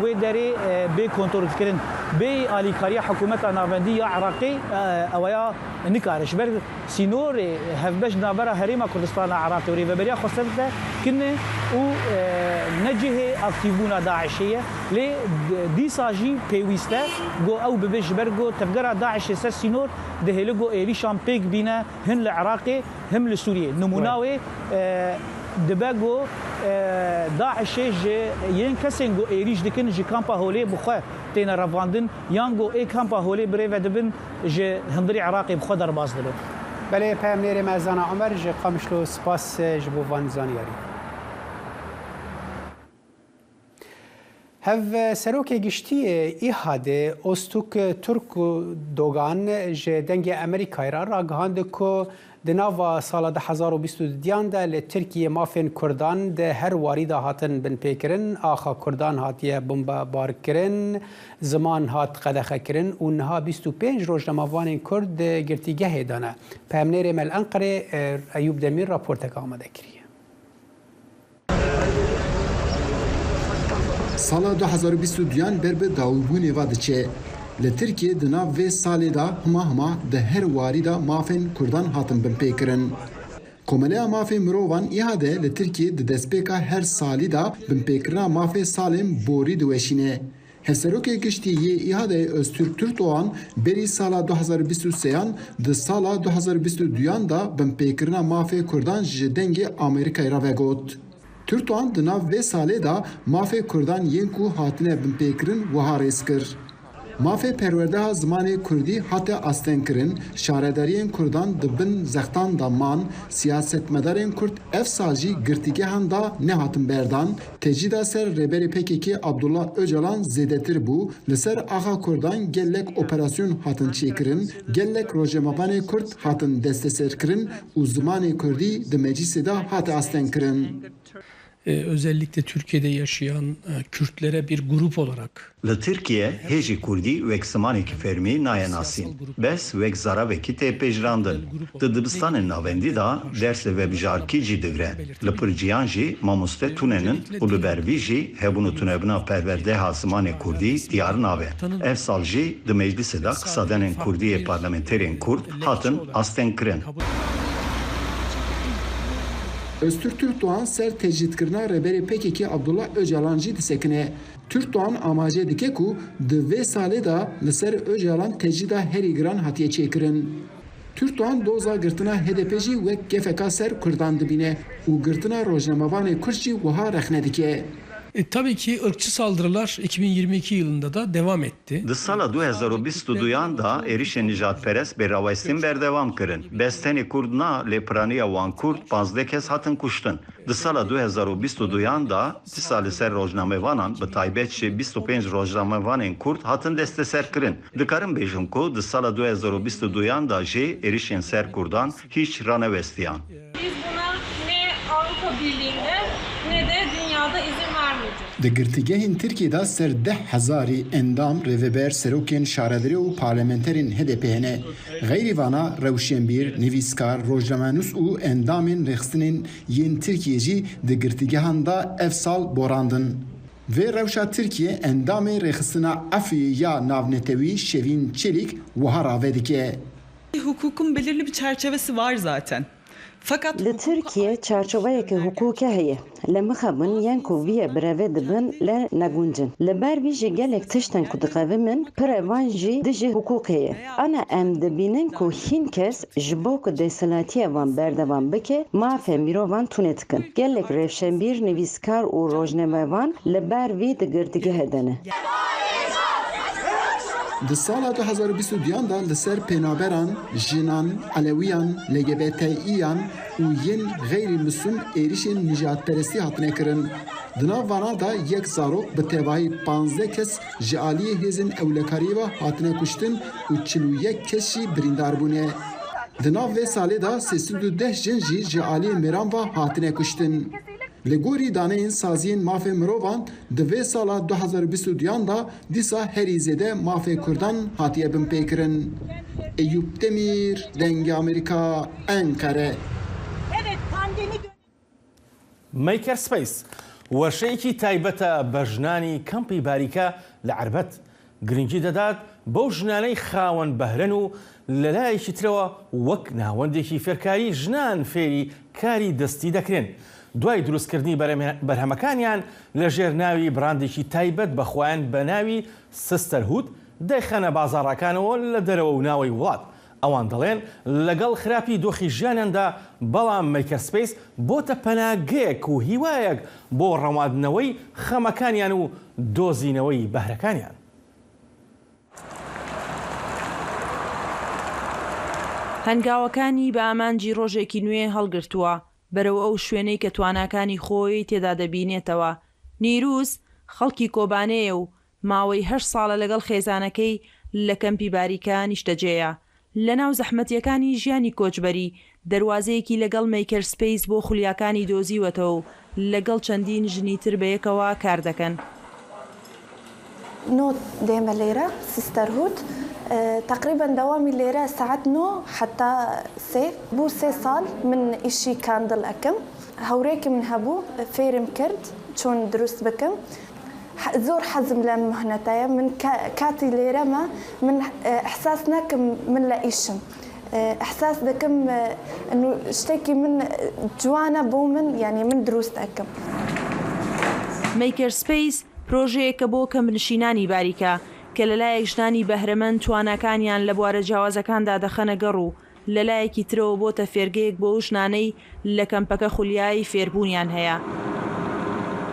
wê derê, e, bê kontrolkirin. Bê alîkariya hikûmeta navendî ya Iraqê, e, ew ya nikare. Ji ber Sînorê hevbeş di navbera Herêma Kurdistana Iraqê û Rêveberiya Xweser de kin e û, e, ne cihê aktîfbûna DAIŞê ye, lê d-, dîsa jî pêwîst e ku ew bibe, ji ber ku tevgera DAIŞê ser sînor dihêle ku êrîşan pêk bîne, hin li Iraqê, him li Sûriyê. Nimûna wê, e, dibe ku, e, DAIŞê ji yên kesên ku êrîş dikin ji kampa Holê bi xwe têne revandin, yan ku ê kampa Holê bi rê ve dibin, ji hundirê Iraqê bi xwe derbas dibe. Belê, peyamnêrê me Zana Omer ji Qamişlo, spas ji bo van zanyarî. Hevserokê giştî yê İHA'dê Öztürk Turkdogan ji Dengê Amerîkayê re ragihand ku di nava sala du hezar û bîst û duyan de li Tirkiyê mafên Kurdan di her warî de hatin binpêkirin, axa Kurdan hatiye bombebarkirin, ziman hat qedexekirin û niha bîst û pênc rojnamevanên Kurd di girtîgehê de ne. Peyamnêrê me li Enqerê, e, Eyûp Demîr raporteke amade kiriye. Sala du hezar û bîst û duyan ber bi dawîbûnê ve diçe. Li Tirkiyê di nav vê salê de hima hima di her warî de mafên Kurdan hatin binpêkirin. Komeleya Mafê Mirovan, İHA'de, li Tirkiyê di destpêka her salî de binpêkirina mafê salên borî diweşîne. Hevserokê Giştî yê İHA'de Öztürk Türkdoğan berî sala du hezar û bîst û sêyan di sala du hezar û bîst û duyan de binpêkirina mafê Kurdan ji Dengê Amerîkayê re vegot. Türkdoğan di nav vê salê de mafê Kurdan yên ku hatine binpêkirin wiha rêz kir. Mafê perwerdeha zimanê Kurdî hate astengkirin, şaredariyên Kurdan di bin zextan de man, siyasetmedarên Kurd ev sal jî girtîgehan de nehatin berdan, tecrîda ser rêberê P K K Abdullah Ocalan zêdetir bû, li ser axa Kurdan gelek operasyon hatin çêkirin, gelek rojnamevanê Kurd hatin desteserkirin û zimanê Kurdî di meclîsê de hate astengkirin. E, özellikle Türkiye'de yaşayan, e, Kürtlere bir grup olarak. Li Tirkiye hê jî kurdî wek zimanekî fermî nayê nasîn. Bes wek zaravekî tê pejirandin. Di dibistanên navendî de dersê vebijarkî jî digre. Li pir ciyan jî mamoste tune nin û li ber vî jî hebûn û tunebûna perwerdeha zimanê kurdî diyar nabe. Ev sal jî di meclisê de qisadanên kurdî yê parlamenterên kurd hatin astengkirin. Öztürk Türkdoğan ser tecrîdkirina rêberê P K K Abdullah Ocalan jî disekine. Türkdoğan amaje dike ku di vê salê de li ser Ocalan tecrîda herî giran hatiye çêkirin. Türkdoğan doza girtina H D P jî wek gefeka ser Kurdan dibîne û girtina rojnamevanê Kurd jî wiha rexne dike. E, tabii ki ırkçı saldırılar iki bin yirmi iki yılında da devam etti. Di sala du hezar û bîst û duyan de êrişên nijadperest bê rawestîn berdewam kirin. Bes tenê Kurd na, lê piraniya wan Kurd, panzdeh kes hatin kuştin. Di sala du hezar û bîst û duyan de dîsa li ser rojnamevanan, bi taybet jî bîst û pênc rojnamevanên Kurd hatin desteserkirin. Dikarin bêjin ku di sala du hezar û bîst û duyan de jî êrişên ser Kurdan hîç ranewestiyan. Biz buna ne Avrupa Birliği'nde ne de dünyada izin vermeyeceğiz. Di girtîgehên Tirkiyê de ser deh hezarî endam, rêveber, serokên şaredarî û parlamenterên H D P hene. Xeyrî vana rewşenbîr, nivîskar, rojnamenûs û endamên rêxistinên yên Tirkiyê jî di girtîgehan de ev sal borandin. Vê rewşa Tirkiye endamê rêxistina Efûyê ya navnetewî Şevîn Çelîk wiha rave dike. Hukukun belirli bir çerçevesi var zaten. Fakat Li Tirkiye çarçoveyeke hukûkê heye. Lê mixabin yên ku vî yê birevê dibin lê negunc in. Li ber vî jî gelek tiştên ku dixebimin, pirê van jî dijî hukûkê ye. Ana em dibînin ku hîn kes ji bo ku desthilatiyê van berdewam bike, mafê mirovan tune dikin. Gelek rewşenbîr, nivîskar û rojnamevan li ber vî di girtîgehê de ne. Di sala du hezar û bîst û duyan de li ser pênaberan, jinan, Elewiyan, L G B T İ'yan û yên xeyrî misûn êrişên nijadperestî hatine kirin. Di nav vana de yek zarok, bi tevahî panzdeh kes ji aliyê hêzên ewlekariyê ve hatine kuştin û çil û yek kes jî birîndar bûne. Di nav vê salê de sê sed û deh jin jî ji aliyê mêran ve hatine kuştin. Li gorî daneyên saziyên mafê mirovan, di vê sala du hezar û bîst û duyan de dîsa herî zêde mafê Kurdan hatiye binpêkirin. Eyûp Demîr, Dengê Amerîka, Enqere. Makerspace، وەرشەیەکی تایبەتە بە ژنانی کەمپی باریکە لە ئەربەت. گرنگی دەدات بەو ژنانەی خاوەن بەهرەن و لەلایەکی ترەوە وەک ناوەندێکی فێرکاری ژنان فێری کاری دەستی دەکرێن. دوای دروستکردنی بەرهەمە-، بەرهەمەکانیان لە ژێر ناوی براندێکی تایبەت بە خۆیان بە ناوی سستەرهود دەیخەنە بازاڕەکانەوە لە دەرەوە و ناوەی وڵات. ئەوان دەڵێن لەگەڵ خراپی دۆخی ژیانیاندا، بەڵام مەیکەرسپەیس بۆتە پەناگەیەک و هیوایەک بۆ ڕەواندنەوەی خەمەکانیان و دۆزینەوەی بەهرەکانیان. هەنگاوەکانی بە ئامانجی ڕۆژێکی نوێ هەڵگرتووە، بەرەو ئەو شوێنەی کە تواناکانی خۆی تێدا دەبینێتەوە. نیروز خەڵکی کۆبانێیە و ماوەی هەشت ساڵە لەگەڵ خێزانەکەی لە کەمپی باریکە نیشتەجێیە. لە ناو زەحمەتیەکانی ژیانی کۆچبەری، دەروازەیەکی لەگەڵ مەیکەرسپەیس بۆ خولیاکانی دۆزیوەتەوە و لەگەڵ چەندین ژنی تر بەیەکەوە کار دەکەن. نۆ دێمە لێرە، سیستەرهود. ئە، تەقریبەن دەوامی لێرە سەعات نۆ حتا سێ. بوو سێ ساڵ من ئیشی کاندڵ ئەکەم. هەورێکی من هەبوو، فێرم کرد چۆن دروست بکەم. ح-، زۆر حەزم لەم مەهنەتەیە. من کا-، کاتی لێرەمە، من، ئە، ئەحساس ناکەم من لە ئیشم. ئە، ئەحساس دەکەم، ئە، نو-، شتێکی من، ئە، جوانە بۆ من، یعنی من دروست ئەکەم. مەیکەرسپەیس پرۆژەیەکە بۆ کەمپنشینانی باریکە کە لەلایەک ژنانی بەهرەمەند تواناکانیان لە بوارە جیاوازەکاندا دەخەنە گەڕ و لەلایەکی ترەوە بۆتە فێرگەیەک بۆ ئەو ژنانەی لە کەمپەکە خولیای فێربوونیان هەیە.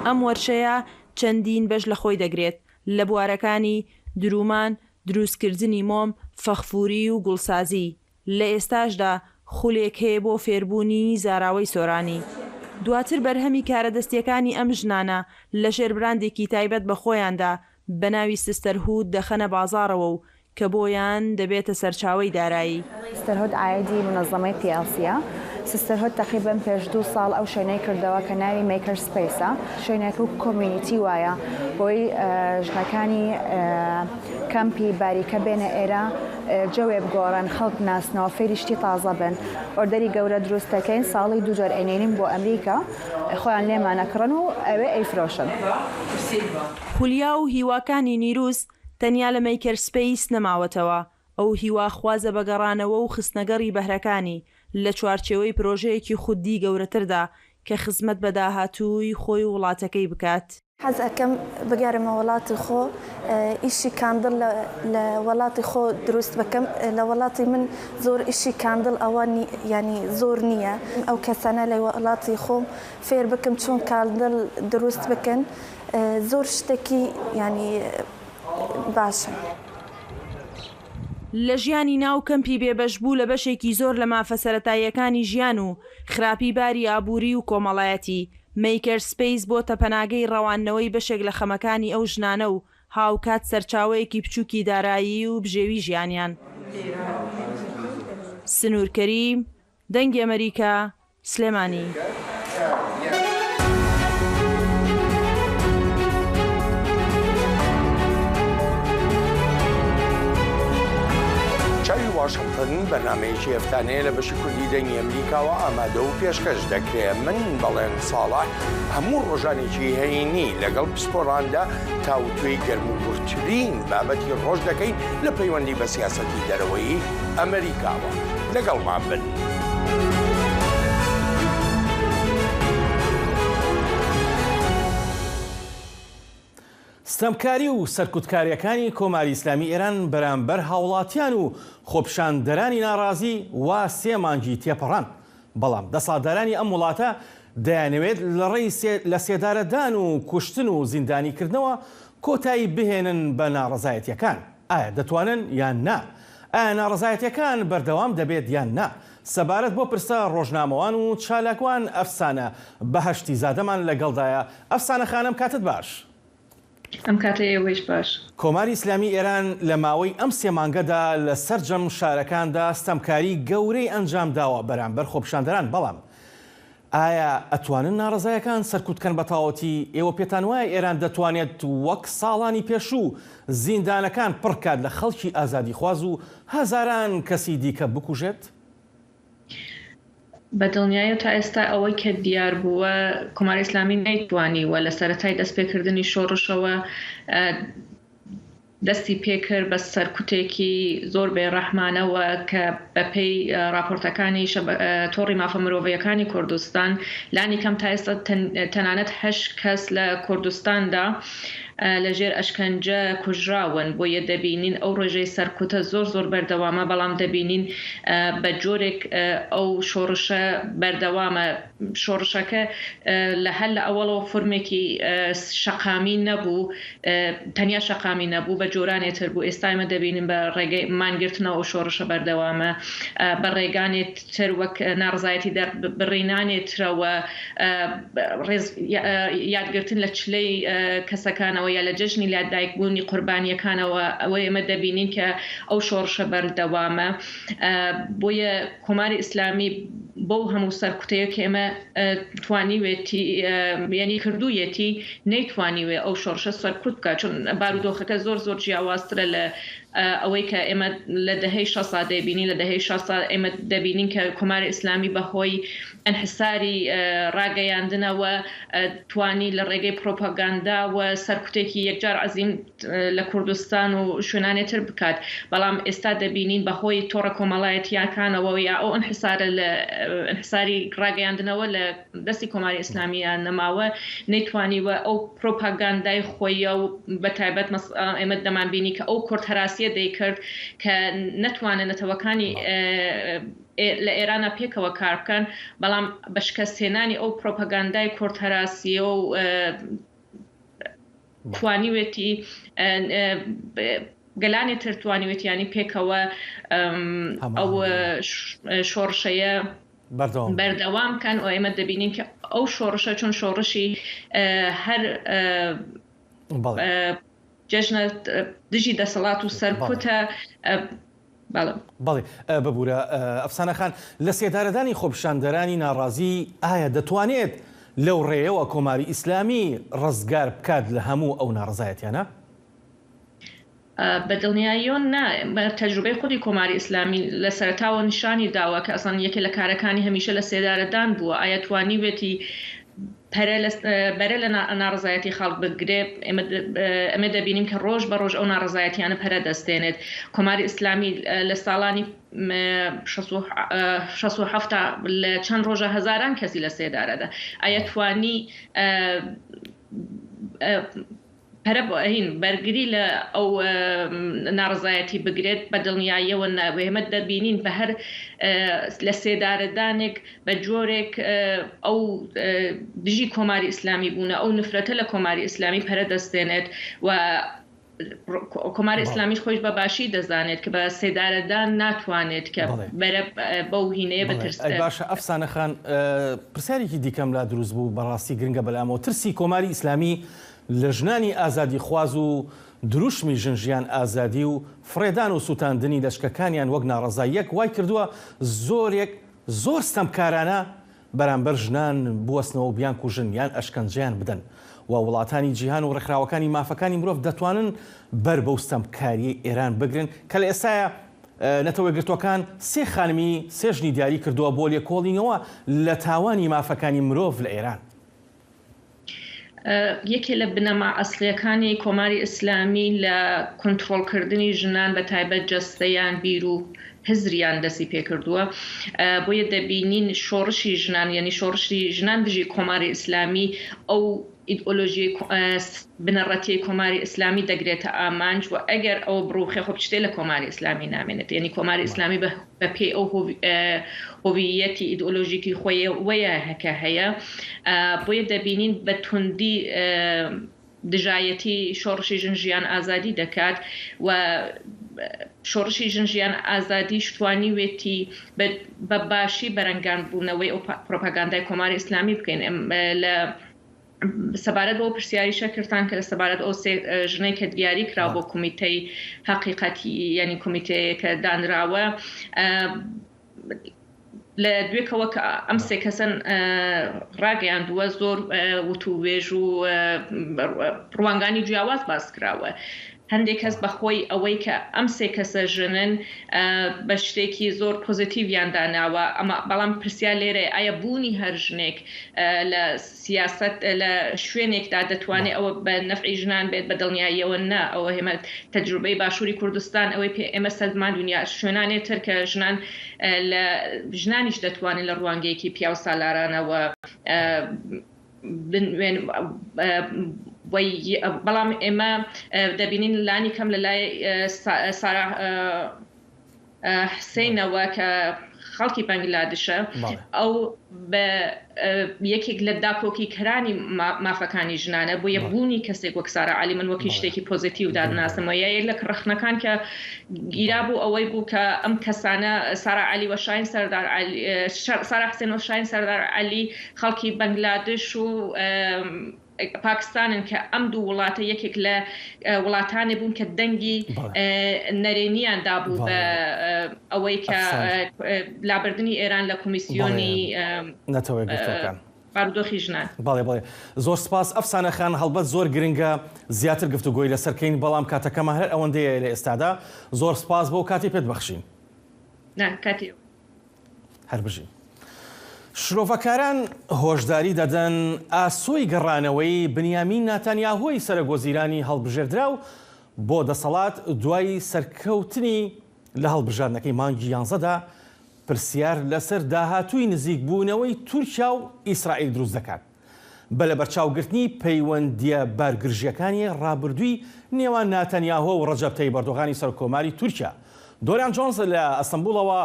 ئەم وەرشەیە چەندین بەش لە خۆی دەگرێت، لە بوارەکانی درومان، دروستکردنی مۆم، فەخفوری و گوڵسازی. لە ئێستاشدا خولێک هەیە بۆ فێربوونی زاراوەی سۆرانی. دواتر بەرهەمی کارە دەستیەکانی ئەم ژنانە لە ژێر براندێکی تایبەت بە خۆیاندا بە ناوی سستەرهود دەخەنە بازاڕەوە و کە بۆیان دەبێتە سەرچاوەی دارایی. سیستەرهود ئایدی منەزەمەی پی ئێل سیە. سیستەرهود تەقریبەن پێش دوو ساڵ ئەو شوێنەی کردەوە کە ناوی مەیکەر سپەیسە. شوێنێک و کۆمیونیتی وایە بۆی ژنەکانی کەمپی باریکە بێنە ئێرە، جەوێ بگۆڕن، خەڵک بناسنەوە، فێری شتی تازە بن. ئۆردەری گەورە دروست دەکەین، ساڵی دوو جار ئەینێنین بۆ ئەمریکا، خۆیان لێمانەکڕن و ئەوێ ئەیفرۆشن. خولیا و هیواکانی نیروز تەنیا لە مەیکەر سپەیس نەماوەتەوە. ئەو هیواخوازە بە گەڕانەوە و خستنەگەڕی بەهرەکانی لە چوارچێوەی پرۆژەیەکی خودی گەورەتردا کە خزمەت بە داهاتووی خۆی و وڵاتەکەی بکات. حەز ئەکەم بگەرمە وڵاتی خۆ، ئیشی کاندڵ لە وڵاتی خۆ دروست بکەم. لە وڵاتی من زۆر ئیشی کاندڵ ئەوە ینی زۆر نییە. ئەو کەسانە لە وڵاتی خۆم فێر بکەم چۆن کاندڵ دروست بکەن. زۆر شتێکی ینی باشە. لە ژیانی ناو کەمپی بێبەشبوو لە بەشێکی زۆر لە مافە سەرەتاییەکانی ژیان و خراپی باری ئابووری و کۆمەڵایەتی، مەیکەر سپەیس بۆتە پەناگەی ڕەواندنەوەی بەشێک لە خەمەکانی ئەو ژنانە و هاوکات سەرچاوەیەکی بچووکی دارایی و بژێوی ژیانیان. سنوور کەریم، دەنگی ئەمریکا، سلێمانی. چاوی واشنگتن بەرنامەیەکی هەفتانەیە لە بەشی کوردی دەنگی ئەمریکاوە ئامادە و پێشکەش دەکرێت. من بەڵێن ساڵح هەموو ڕۆژانێکی هەینی لەگەڵ پسپۆراندا تاوتوێی گەرموگوڕترین بابەتی ڕۆژ دەکەین لە پەیوەندی بە سیاسەتی دەرەوەی ئەمریکاوە. لەگەڵمان بن. ستەمکاری و سەرکوتکارییەکانی کۆماری ئیسلامی ئێران بەرامبەر هاوڵاتیان و خۆپیشاندەرانی ناڕازی وا سێ مانگی تێپەڕان. بەڵام دەسەڵاتدارانی ئەم وڵاتە دەیانەوێت لە ڕێی لە سێدارەدان و کوشتن و زیندانیکردنەوە کۆتایی بهێنن بە ناڕەزایەتییەکان. ئایا دەتوانن یان نا؟ ئایا ناڕەزایەتییەکان بەردەوام دەبێت یان نا؟ سەبارەت بۆ پرسە ڕۆژنامەوان و چالاکوان ئەفسانە بەهەشتی زادەمان لەگەڵدایە. ئەفسانە خانم، کاتت باش. ئەم کاتە ئێوەیش باش. کۆماری ئیسلامی ئێران لە ماوەی ئەم سێ مانگەدا لە سەرجەم شارەکاندا ستەمکاری گەورەی ئەنجام داوە بەرامبەر خۆپیشاندەران، بەڵام ئایا ئەتوانن ناڕەزایەکان سەرکوت کەن بە تەواوەتی؟ ئێوە پێتان وایە ئێران دەتوانێت وەک ساڵانی پێشوو زیندانەکان پڕ کات لە خەڵکی ئازادیخواز و هەزاران کەسی دیکە بکوژێت؟ بە دڵنیایی و تا ئێستا ئەوەی کە دیار بووە، کۆماری ئیسلامی نەیتوانیوە لە سەرەتای دەستپێکردنی شۆڕشەوە دەستی پێکرد بە سەرکوتێکی زۆر بێڕەحمانەوە کە بەپێی راپۆرتەکانی تۆڕی مافە مرۆڤییەکانی کوردستان، لانی کەم تا ئێستا تەنانەت هەشت کەس لە کوردستاندا لە ژێر ئەشکەنجە کوژراون. بۆیە دەبینین ئەو ڕێژەی سەرکوتە زۆر زۆر بەردەوامە، بەڵام دەبینین بە جۆرێک ئەو شۆڕشە بەردەوامە. شۆڕشەکە لە هەر لە ئەوەڵەوە فۆرمێکی شەقامی نەبوو، تەنیا شەقامی نەبوو، بە جۆرانێ تر بوو. ئێستا ئێمە دەبینین بە ڕێگەی مانگرتنەوە ئەو شۆڕشە بەردەوامە، بە ڕێگانێ تر وەک ناڕزایەتی دەربڕینانێ ترەوە، ڕێز یادگرتن لە چلەی کەسەکانەوە یا لە جەژنی لەدایکبوونی قوربانییەکانەوە، ئەوەی ئێمە دەبینین کە ئەو شۆڕشە بەردەوامە. بۆیە کۆماری ئیسلامی بەو هەموو سەرکوتەیە کە ئێمە توانیوێتی یانی کردوویەتی، نەیتوانیوێ ئەو شۆڕشە سەرکوت بکات، چون بارودۆخەکە زۆر زۆر جیاوازترە لە ئەوەی کە ئێمە لە دەهەی شەستا دەیبینین. لە دەهەی شەستا ئێمە دەبینین کە کۆماری ئیسلامی بەهۆی ئەنحساری ڕاگەیاندنەوە توانی لە ڕێگەی پرۆپاگاندا و سەرکوتێکی یەکجار عەزیم لە کوردستان و شوێنانێ تر بکات، بەڵام ئێستا دەبینین بەهۆی تۆڕە کۆمەڵایەتییەکانەوە یا ئەو ئەنحسارە لە ئەنحساری ڕاگەیاندنەوە لە دەستی کۆماری ئیسلامییە نەماوە، نەیتوانیوە ئەو پرۆپاگاندای خۆیە و بە تایبەت ئێمە دەمانبینی کە ئەو کورد هەراسییە دەیکرد کە نەتوانن نەتەوەکانی لە ئێرانا پێکەوە کار بکەن، بەڵام بە شکەستهێنانی ئەو پرۆپاگاندای کورد هەراسییە و توانیوێتی گەلانی تر توانیوێتی یانی پێکەوە ئەو شۆڕشەیە بەردەوام بکەن و ئێمە دەبینین کە ئەو شۆڕشە چۆن شۆڕشی هەر جەژنە دژی دەسەڵات و سەرکوتە. بەڵێ. بەڵێ، ببوورە، ئەفسانە خان، لە سێدارەدانی خۆپیشاندەرانی ناڕازی ئایا دەتوانێت لەو ڕێیەوە کۆماری ئیسلامی ڕزگار بکات لە هەموو ئەو ناڕزایەتیانە؟ بە دڵنیاییەوە نا. تەجروبەی خودی کۆماری ئیسلامی لە سەرەتاوە نیشانی داوە کە ئەسڵەن یەکێ لە کارەکانی هەمیشە لە سێدارەدان بووە. ئایا توانیوێتی پەرە لە، بەرە لە نا-، ناڕزایەتی خەڵک بگرێ؟ ئێمە د-، ئێمە دەبینین کە ڕۆژ بە ڕۆژ ئەو ناڕزایەتیانە پەرە دەستێنێت. کۆماری ئیسلامی لە ساڵانی، م-، شەست و، شەست و حەفت لە چەند ڕۆژە هەزاران کەسی لە سێدارەدا. ئایا توانی، ئە، ئە، پەرە بۆ هین بەرگری لە ئەو، ئە، ناڕزایەتی بگرێت؟ بە دڵنیاییەوە نابێ. ئێمە دەبینین بە هەر، ئە، لە سێدارەدانێک بە جۆرێک، ئە، ئەو، ئە، دژی کۆماری ئیسلامی بوونە، ئەو نفرەتە لە کۆماری ئیسلامی پەرە دەستێنێت و کۆماری ئیسلامیش خۆش بە باشی دەزانێت کە بە سێدارەدان ناتوانێت کە بەرە، ئە، بەو هینەیە بترسێت. باشە، ئەفسانە خان، ئە، پرسیارێکی دیکەم لا دروست بوو، بەڕاستی گرنگە بەلامەوە. ترسی کۆماری ئیسلامی لە ژنانی ئازادی خواز و دروشمی ژن ژیان ئازادی و فڕێدان و سووتاندنی لەچکەکانیان وەک ناڕەزاییەک وای کردووە زۆرێک، زۆر ستەمکارانە بەرامبەر ژنان بوەستنەوە و بیان کوژن یان ئەشکەنجەیان بدەن و وڵاتانی جیهان و ڕێکخراوەکانی مافەکانی مرۆڤ دەتوانن بەر بەو ستەمکاریەی ئێران بگرن کە لە ئێستایا، ئە، نەتەوە یەکگرتووەکان سێ خانمی، سێ ژنی دیاری کردووە بۆ لێکۆڵینەوە لە تاوانی مافەکانی مرۆڤ لە ئێران. ئە، یەکێ لە بنەما ئەسڵیەکانی کۆماری ئیسلامی لە کۆنترۆڵکردنی ژنان، بە تایبەت جەستەیان، بیر و هزریان دەستی پێکردووە. ئە، بۆیە دەبینین شۆڕشی ژنان، یعنی شۆڕشی ژنان دژی کۆماری ئیسلامی، ئەو ئیدئۆلۆژیای کۆ-، ئە، س-، بنەڕەتیەی کۆماری ئیسلامی دەگرێتە ئامانج و ئەگەر ئەوە بڕوخێ، خۆ شتێ لە کۆماری ئیسلامی نامێنێت. یعنی کۆماری ئیسلامی بە، بە پێی ئەو هۆوی-، ئە، هۆویەتی ئیدئۆلۆژیکی خۆیە وەیە هەکە هەیە. ئە، بۆیە دەبینین بە توندی، ئە، دژایەتی شۆڕشی ژن ژیان ئازادی دەکات و شۆڕشی ژن ژیان ئازادیش توانیوێتی بە، بە باشی بەرەنگان بوونەوەی ئەو پا-، پرۆپاگاندای کۆماری ئیسلامی بکەین. ئەم، ئە، لە سەبارەت بۆ پرسیاری شەکرتان کە لە سەبارەت ئەو سێ، ئە، ژنەی کە دیاری کرا بۆ کۆمیتەی حەقیقەتی، یعنی کۆمیتەیە کە دانراوە، ئە، لە دوێکەوە کە ئەم سێ کەسن، ئە، ڕاگەیاندووە، زۆر، ئە، وتووێژ و، ئە، ڕوانگانی جیاواز باس کراوە. هەندێک کەس بە خۆی ئەوەی کە ئەم سێ کەسە ژنن، ئە، بە شتێکی زۆر پۆزیتیڤیان داناوە. ئەمە، بەڵام پرسیار لێرە، ئایا بوونی هەر ژنێک، ئە، لە سیاسەت، لە شوێنێکدا دەتوانێت ئەوە بە نەفعی ژنان بێت؟ بە دڵنیاییەوە نا. ئەوە ئێمە تەجروبەی باشووری کوردستان، ئەوەی پێ ئێمە سەلماندوون، یا شوێنانێ تر کە ژنان، ئە، لە، ژنانیش دەتوانن لە ڕوانگەیەکی پیاو سالارانەوە، ئە، بن-، وێن-، ئە، وەی-، بەڵام ئێمە، ئە، دەبینین لانی کەم لە لای، ئە، سا-، سارا، ئە، ئە، حسینەوە کە خەڵکی بەنگلادشە، ئەو بە، ئە، یەکێک لە داکۆکیکەرانی ما-، مافەکانی ژنانە، بۆیە بوونی کەسێک وەک سارا عەلی من وەکی شتێکی پۆزیتیڤ دادناسم. و یە لە ڕەخنەکان کە گیرا بوو ئەوەی بوو کە ئەم کەسانە، سارا عەلی و شاین سەردار عەلی، ئە، شە-، سارا حسین و شاین سەردار عەلی خەڵکی بەنگلادش و، ئە، پاکستانن کە ئەم دوو وڵاتە یەکێک لە، ئە، وڵاتانێ بوون کە دەنگی، ئە، نەرێنیان دابوو بە، ئە، ئەوەی کە، ئە، ئە، لابردنی ئێران لە کۆمیسیۆنی، ئە، نەتەوە یەکگرتووەکان. بارودۆخی ژنان. بەڵێ، بەڵێ. زۆر سپاس ئەفسانە خان، هەڵبەت زۆر گرنگە زیاتر گفتوگۆی لەسەر کەین، بەڵام کاتەکەمان هەر ئەوەندەیە لە ئێستادا. زۆر سپاس بۆ کاتی پێت بەخشین. نا، کاتی. هەر بژین. شرۆڤەکاران هۆشداری دەدەن ئاسۆی گەڕانەوەی بنیامین ناتانیاهۆی سەرۆک وەزیرانی هەڵبژێردراو بۆ دەسەڵات دوای سەرکەوتنی لە هەڵبژاردنەکەی مانگی یانزەدا پرسیار لەسەر داهاتووی نزیکبوونەوەی تورکیا و ئیسرائیل دروست دەکات. بە لەبەرچاوگرتنی پەیوەندییە بارگرژییەکانی ڕابردووی نێوان ناتەنیاهۆ و ڕەجەب تەیب ئەردۆغانی سەرۆککۆماری تورکیا. دۆریان جۆنز لە ئەستەنبوڵەوە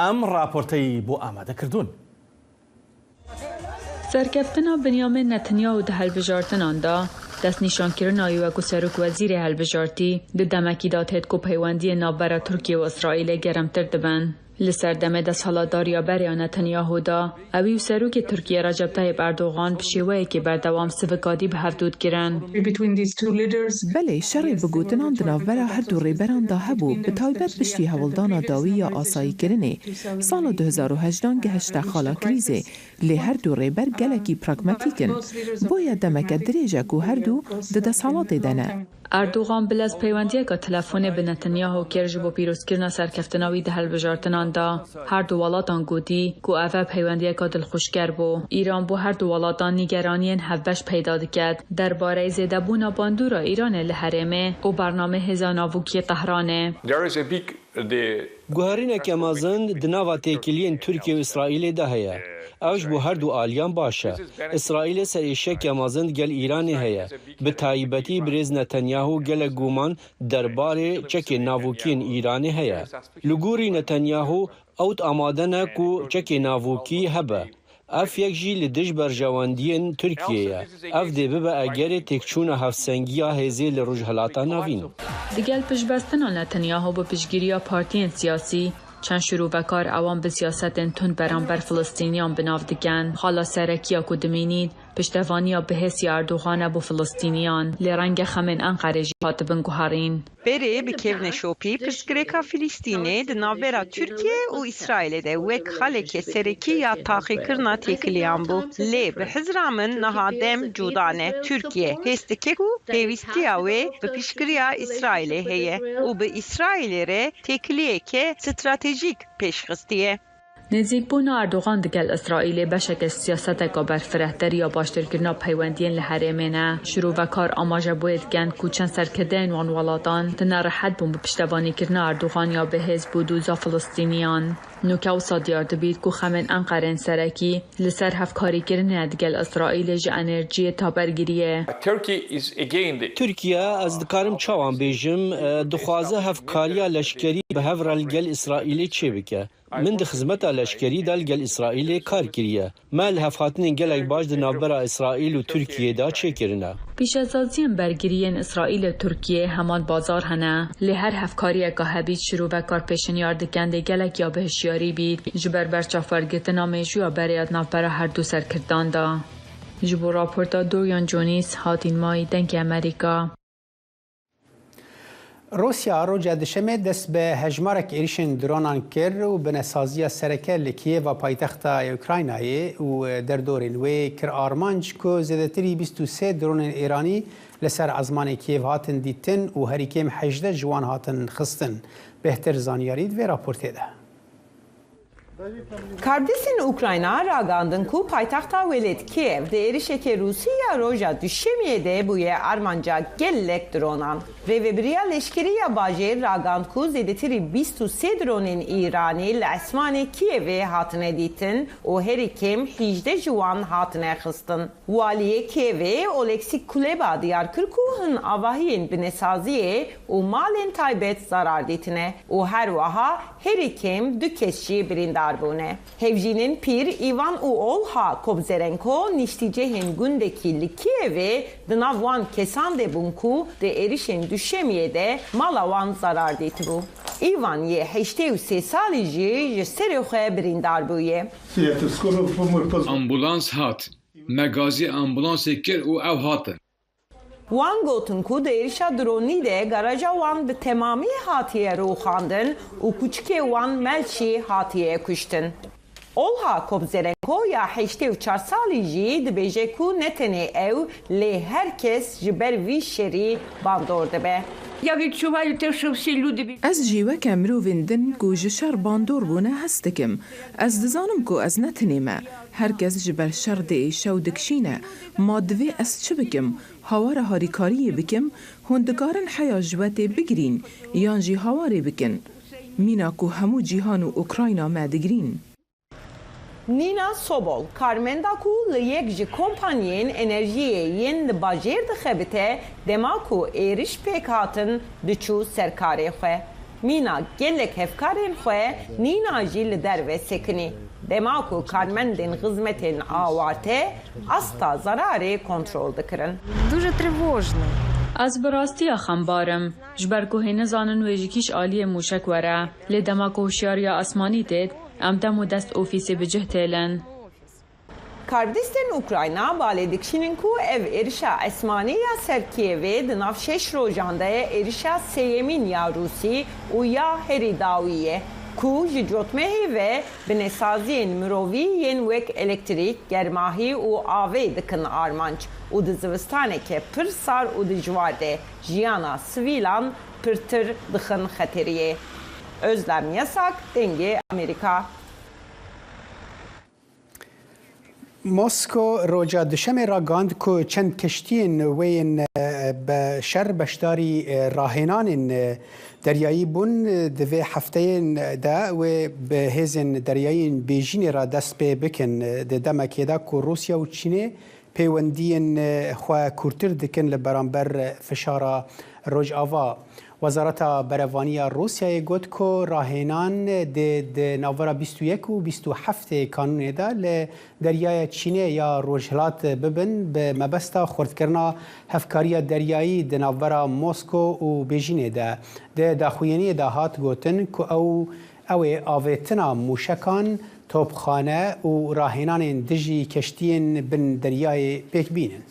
ئەم ڕاپۆرتەی بۆ ئامادە کردوون. سەرکەفتنا بنیامین نەتنیاهو di hilbijartinan de, destnîşankirina wî wekû serokwezîrê hilbijartî di demekî de têt ku peywendiyên navbera Tirkiye û Îsraîlê germtir dibin. Li ser demê desthilatdariya berê ya Netanyahu de, ewî û serokê Tirkiyê Recep Tayyip Erdogan bi şêweyekî berdewam sivikadî bi hev dû dikirin. Belê, şerê bi gotinan di navbera her du rêberan de hebû, bi taybet piştî hewldana dawî ya asayîkirinê. Sala du hezar û hejdan gehişte xala krîzê, lê her du rêber gelekî pragmatîk in. Boye demeke dirêj e ku her du di desthilatê de ne. Erdogan bi lez peywendiyeka telefonê bi Netanyahu kir ji bo pîrozkirina serkeftina wî di hilbijartinan de. Her du welatan gotî ku ev e peywendiyeka dilxweşker bû. Îran bo her du welatan nîgeraniyên hevbeş peyda diket. Derbareyî zêdebûna bandora Îranê li herêmê û bernameyê hêza navûkî yê Tehranê. There is a big, the Guherîneke mezin di nava têkiliyên Tirkiye û Îsraîlê de heye. Ew ji bo her du aliyan baş e. Îsraîlê serêşeke mezin digel Îranê heye. Bi taybetî birêz Netanyahu gelek guman derbarê çekên navûkî yên Îranê heye. Li gorî Netanyahu, ew amade ne ku çekê navûkî hebe. Ev yek jî li dij berjewendiyên Tirkiyê ye. Ev dê bibe egerê têkçûna hevsengiya hêzê li Rojhilata Navîn. Digel piştbestina Netanyahu bi piştgiriya partiyên siyasî, çend şîrovekar ewan bi siyasetên tund beramber Filistîniyan bi nav dikin. Xala serekî ya ku dimînîn, piştevaniya bihêz ya Erdogan e bo Filistîniyan, lê renge xemên Enqerê jî hatibin guherîn. Berê bi kêv neşopî pirsgirêka Filistînê di navbera Tirkiye û Îsraîlê de wek xaleke serekî ya taxîkirina têkiliyan bû. Lê bi hizra min niha dem cuda ne. Tirkiye hêz dike ku pêwîstiya wê bi piştgiriya Îsraîlê heye û bi Îsraîlê re têkiliyeke stratejîk pêş xistiye. Nêzîkbûna Erdogan digel Îsraîlê beşeke siyaseteka berfirehtir ya baştirkirina peywendiyên li herêmê ne. Şîrovekar amaje bo yê dikin ku çend serkirdeyên wan welatan tune rehet bûn bi piştevanîkirina Erdogan ya bihêz bo doza Filistîniyan. Nûke wisa diyar dibît ku xemên Enqerên serekî li ser hevkarîkirinê digel Îsraîlê ji enerjiyê ta ber giriyê. Turkey is again the Tirkiye, ez dikarim çawan bêjim, e, dixwaze hevkariya leşkerî bi hev re li gel Îsraîlê çêbike. Min di xizmeta leşkerî de li gel Îsraîlê kar kiriye. Me li hevhatinên gelek baş di navbera Îsraîl û Tirkiyê de çêkirine. Pîşesaziyên bergiriyên Îsraîl û Tirkiyê heman bazar hene, lê her hevkariyeka hebît şîrovekar pêşinyar dikin dê gelek ya bi hişyarî bît ji ber berçavbergirtina mêjûya berê ya di navbera her du serkirdan de. Ji bo raporta Dorian Jones, Hatîn May, Dengê Amerîka. Rûsya roja Duşemê dest bi hejmarek êrişên dronan kir û binesaziya sereke li Kiyeva paytexta Ukraynayê û derdorên wê kir armanc ku zêdetirî bîst û sê dronên Îranî li ser ezmanê Kiyevê hatin dîtin û herî kêm hejdeh ji wan hatin xistin. Bêhtir zanyarî di vê raportê de. Kardîsên Ukrayna ragandin ku paytexta welêt Kiev di êrişeke Rûsî ya roja Duşemiyê de bûye armanca gelek dronan. Rêvebiriya leşkerî ya bajêr ragand ku zêdetirî bîst û sê dronên Îranî li esmanê Kievê hatine dîtin û herî kêm hîjdeh ji wan hatine xistin. Waliyê Kievê Oleksî Kuleba diyar kir ku hin avahiyên binesaziyê û malên taybet zarar dîtine û her wiha herî kêm du kes jî birîndar bûne. Hevjînên pîr Îvan û Olha Kobzerenko niştîcehên gundekî li Kievê di nav wan kesan de bûn ku di êrişên Duşemiyê de mala wan zarar dîtibû. Îvan yê heştê û sê salî jî ji serê xwe birîndar bûye. Ambulans hat. Me gazî ambulansê kir û ew hatin. Wan gotin ku di êrişa dronî de garaja wan bi temamî hatiye rûxandin û kuçikê wan Melçî hatiye kuştin. Olha Kobzerenko ya heştê û çar salî jî dibêje ku ne tenê ew, lê her kes ji ber vî şerî bandor dibe. Я відчуваю те, що всі люди від- Ez jî weke mirovên din ku ji şer bandor bûne hez dikim. Ez dizanim ku ez ne tenê me. Her kes ji ber şer diêşe û dikişîne. Ma divê ez çi bikim? Hawara harîkariyê bikim? Hûn dikarin heya ji we tê bigirîn, yan jî hawarê bikin? Mîna ku hemû cîhan û Ukrayna me digirîn. Nîna Sobol, karmenda ku li yek ji kompaniyên enerjiyê yên li bajêr dixebite, dema ku êriş pêk hatin, diçû ser karê xwe. Mîna gelek hevkarên xwe, Nîna jî li derve sekinî. Dema ku karmendên xizmetên awarte asta zararê kontrol dikirin. Дуже тривожно. Ez bi rastiya xembar im, ji ber ku hê nizanin wê ji kîj aliyê mûşek were. Lê dema ku hişyariya esmanî têt, em dem û dest ofîsê bi cih têlin. Karbidestên Ukrayna balê dikişînin ku ev êrişa esmanî ya ser Kîevê di nav şeş rojan de ye êrişa sêyemîn ya Rûsî û ya herî dawî ye, ku ji cotmehê ve binesaziyên mirovî yên wek elektrîk, germahî û avê dikin armanc û di zivistaneke pir sar û dijwar de jiyana sivîlan pirtir dixin xeteriyê. Özlem Yasak, Dengê Amerîka. Mosko roja Duşemê ragihand ku çend keştiyên wê yên, e, be şer beşdarî, e, rahênanên, e, deryayî bûn, e, di vê hefteyên de wê bi hêzên deryayî yên Bêjînê re dest pê bikin, e, di demekê de ku Rûsya û Çînê peywendiyên, e, xwe kûrtir dikin li beramber, e, fişara Rojava. Wezareta Berevanî ya Rûsyayê got ku rahênan dê di navbera bîst û yek û bîst û heftê Kanûnê de li Deryaya Çînê ya Rojhilat bibin, bi mebesta xurtkirina hevkariya deryayî di navbera Mosko û Bêjînê de. Di daxuyaniyê de hat gotin ku ew, ew ê avêtina mûşekan, topxane û rahênanên dijî keştiyên bin deryayê pêk bînin.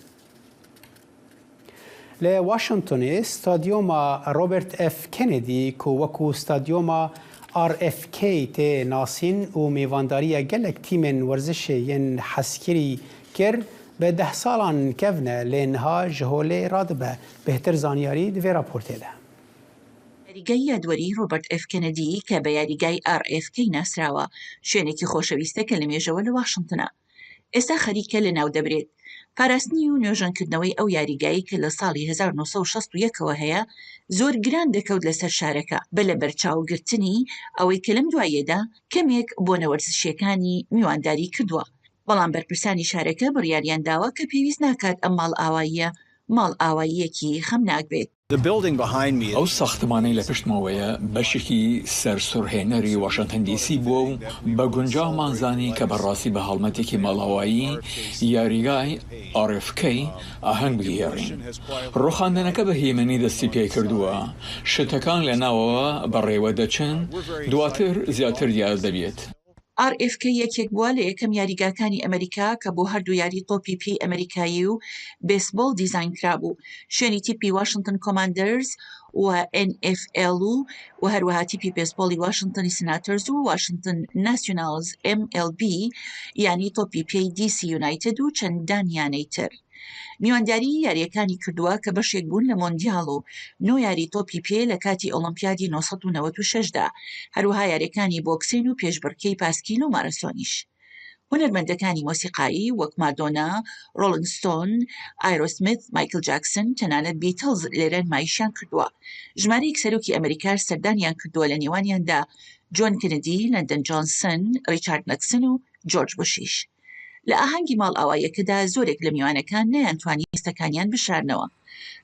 Li Washingtonê stadyoma Robert F. Kennedy, ku wekû stadyoma R F K tê nasîn û mêvandariya gelek tîmên werzişê yên heskirî kir, bi deh salan kevne, lê niha ji holê radibe. Bêhtir zanyarî di vê raportê de. Yarîgayî yadwerî Robert F. Kennedy, ke bi yarîgayî R F K nasrawa, şwênekî xۆşەویستە کە لە مێژەوە لە واشنگتنە. ئێستا خەریکە لە ناو دەبرێت. پاراستنی و نوێژەنکردنەوەی ئەو یاریگایەی کە لە ساڵی هەزار و نۆ سەد و شەست و یەکەوە هەیە، زۆر گران دەکەوت لەسەر شارەکە، بە لەبەرچاوگرتنی ئەوەی کە لەم دواییەدا کەمێک بۆنە وەرزشیەکانی میوانداری کردووە. بەڵام بەرپرسانی شارەکە بڕیاریان داوە کە پێویست ناکات ئەم ماڵئاواییە ماڵئاواییەکی خەمناک بێت. ئەو ساختمانەی لە پشتمەوەیە بەشێکی سەرسوڕهێنەری واشنگتن دی سی بووە و بە گونجاومان زانی کە بەڕاستی بە هەڵمەتێکی ماڵئاوایی یاریگای R F K ئاهەنگ بگێڕین. ڕوخاندنەکە بە هێمنی دەستی پێ کردووە. شتەکان لە ناوەوە بەڕێوە دەچن، دواتر زیاتر دیار دەبێت. R F K یەکێک بووە لە یەکەم یاریگاکانی ئەمریکا کە بۆ هەردوو یاری تۆپی پێی ئەمریکایی و بێسبۆڵ دیزاین کرابوو. شوێنی تیپی واشنگتن کۆماندەرز و N F L و، و هەروەها تیپی بێسبۆڵی واشنگتنی سناتۆرز و واشنگتن ناسیۆنالز M L B، یانی تۆپی پێی D C United و چەندان یانەی تر. میوانداری یاریەکانی کردووە کە بەشێک بوون لە مۆندیال و نۆ یاری تۆپی پێ لە کاتی ئۆڵمپیادی نۆ سەد و نەوەد و شەش دا، هەروەها یاریەکانی بۆکسین و پێشبڕکێی پاسکیل و مارەسۆنیش. هونەرمەندەکانی مۆسیقایی وەک مادۆنا، ڕۆڵینگ ستۆن، ئایرۆسمیت، مایکل جاکسن، تەنانەت بیتڵز لێرە نمایشیان کردووە. ژمارەیەک سەرۆکی ئەمریکاش سەردانیان کردووە، لە نێوانیاندا جۆن کندی، لەندەن جۆنسن، ریچارد نەکسن و جۆرج بوشیش. لە ئاهەنگی ماڵئاواییەکەدا زۆرێک لە میوانەکان نەیانتوانی هەستەکانیان بشارنەوە.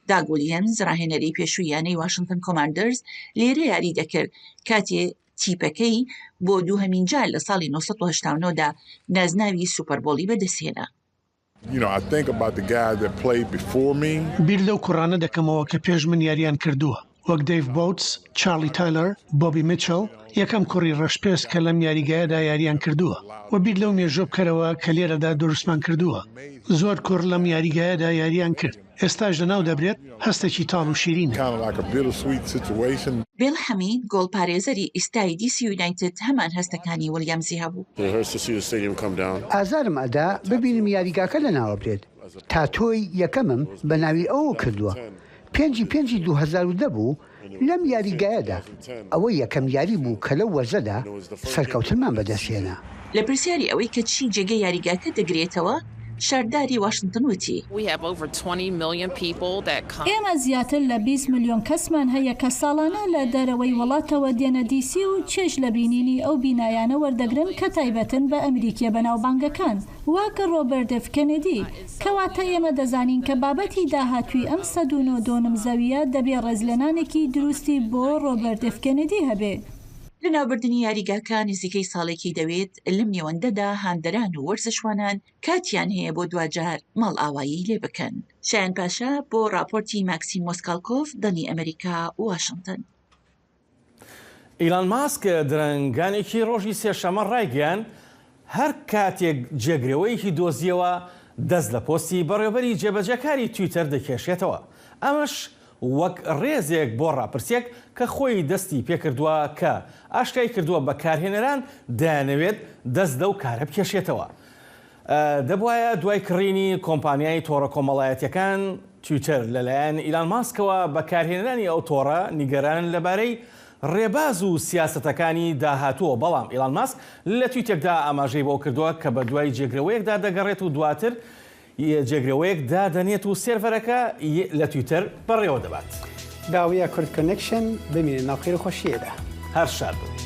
داگ ویلیەمز، ڕاهێنەری پێشووی یانەی واشنگتن کۆماندەرز، لێرە یاری دەکرد، کاتێ تیپەکەی بۆ دووهەمین جار لە ساڵی نۆ سەد و هەشتا و نۆ دا نازناوی سوپەربۆڵی بەدەستهێنا. You know, I think about the guys that played before me. بیر لەو کوڕانە دەکەمەوە کە پێش من یاریان کردووە، وەک دەیڤ بۆتس، چارلی تایلەر، بۆبی میچڵ. یەکەم کوڕی ڕەشپێست کە لەم یاریگایەدا یاریان کردووە، و بیر لەو مێژووە بکەرەوە کە لێرەدا دروستمان کردووە. زۆر کوڕ لەم یاریگایەدا یاریان کرد، ئێستاش لەناو دەبرێت. هەستێکی تاڵ و شیرینە. Kind of like a bittersweet situation. بیل حەمید، گۆڵپارێزەری ئیستای D C United، هەمان هەستەکانی ویلیامزی هەبوو. It hurts to see the stadium come down. ئازارم ئەدا ببینم یاریگاکە لەناوە برێت. تا تۆی یەکەمم بە ناوی ئەوە کردووە. پێنجی پێنجی دوو هەزار و دە بوو لەم یاریگایەدا. ئەوە یەکەم یاری بوو کە لەو وەرزەدا سەرکەوتنمان بەدەستهێنا. لە پرسیاری ئەوەی کە چی جێگەی یاریگاکە دەگرێتەوە، شارداری واشنگتن وتی. We have over twenty million people that come. ئێمە زیاتر لە بیست ملیۆن کەسمان هەیە کە ساڵانە لە دەرەوەی وڵاتەوە دێنە D C و چێژ لە بینینی ئەو بینایانە وەردەگرن کە تایبەتن بە ئەمریکیە بەناوبانگەکان، وەک ڕۆبەرت F Kennedy. کەواتە ئێمە دەزانین کە بابەتی داهاتووی ئەم سەد و نۆ دۆنم زەویە دەبێ ڕێزلێنانێکی دروستی بۆ ڕۆبەرت F Kennedy هەبێ. لەناوبردنی یاریگاکە نزیکەی ساڵێکی دەوێت، لەم نێوەندەدا هاندەران و وەرزشوانان کاتیان هەیە بۆ دواجار ماڵئاوایی لێ بکەن. شایان پاشا بۆ راپۆرتی ماکسیم مۆسکالکۆف، دەنی ئەمریکا، واشنگتن. ئیلان ماسک درەنگانێکی ڕۆژی سێشەممە ڕایگەیاند، هەر کاتێک جێگرەوەیەکی دۆزیەوە، دەست لە پۆستی بەڕێوەبەری جێبەجێکاری تویتەر دەکێشێتەوە. ئەمەش وەک ڕێزێک بۆ ڕاپرسێک کە خۆی دەستی پێکردووە کە ئاشکای کردووە بەکارهێنەران دەیانەوێت دەست لەو کارە بکێشێتەوە. دەبوایە دوای کڕینی کۆمپانیای تۆڕە کۆمەڵایەتیەکان تویتەر لەلایەن ئیلان ماسکەوە، بەکارهێنەرانی ئەو تۆڕە نیگەرانن لەبارەی ڕێباز و سیاسەتەکانی داهاتووە، بەڵام ئیلان ماسک لە تویتێکدا ئاماژەی بۆ کردووە کە بە دوای جێگرەوەیەکدا دەگەڕێت و دواتر جێگرەوەیەک دادەنێت و سێرڤەرەکە لە تویتەر بەڕێوە دەبات. داویە کورد کۆنێکشن، بمینە ناو خێر و خۆشیەدا. هەر شاد بن.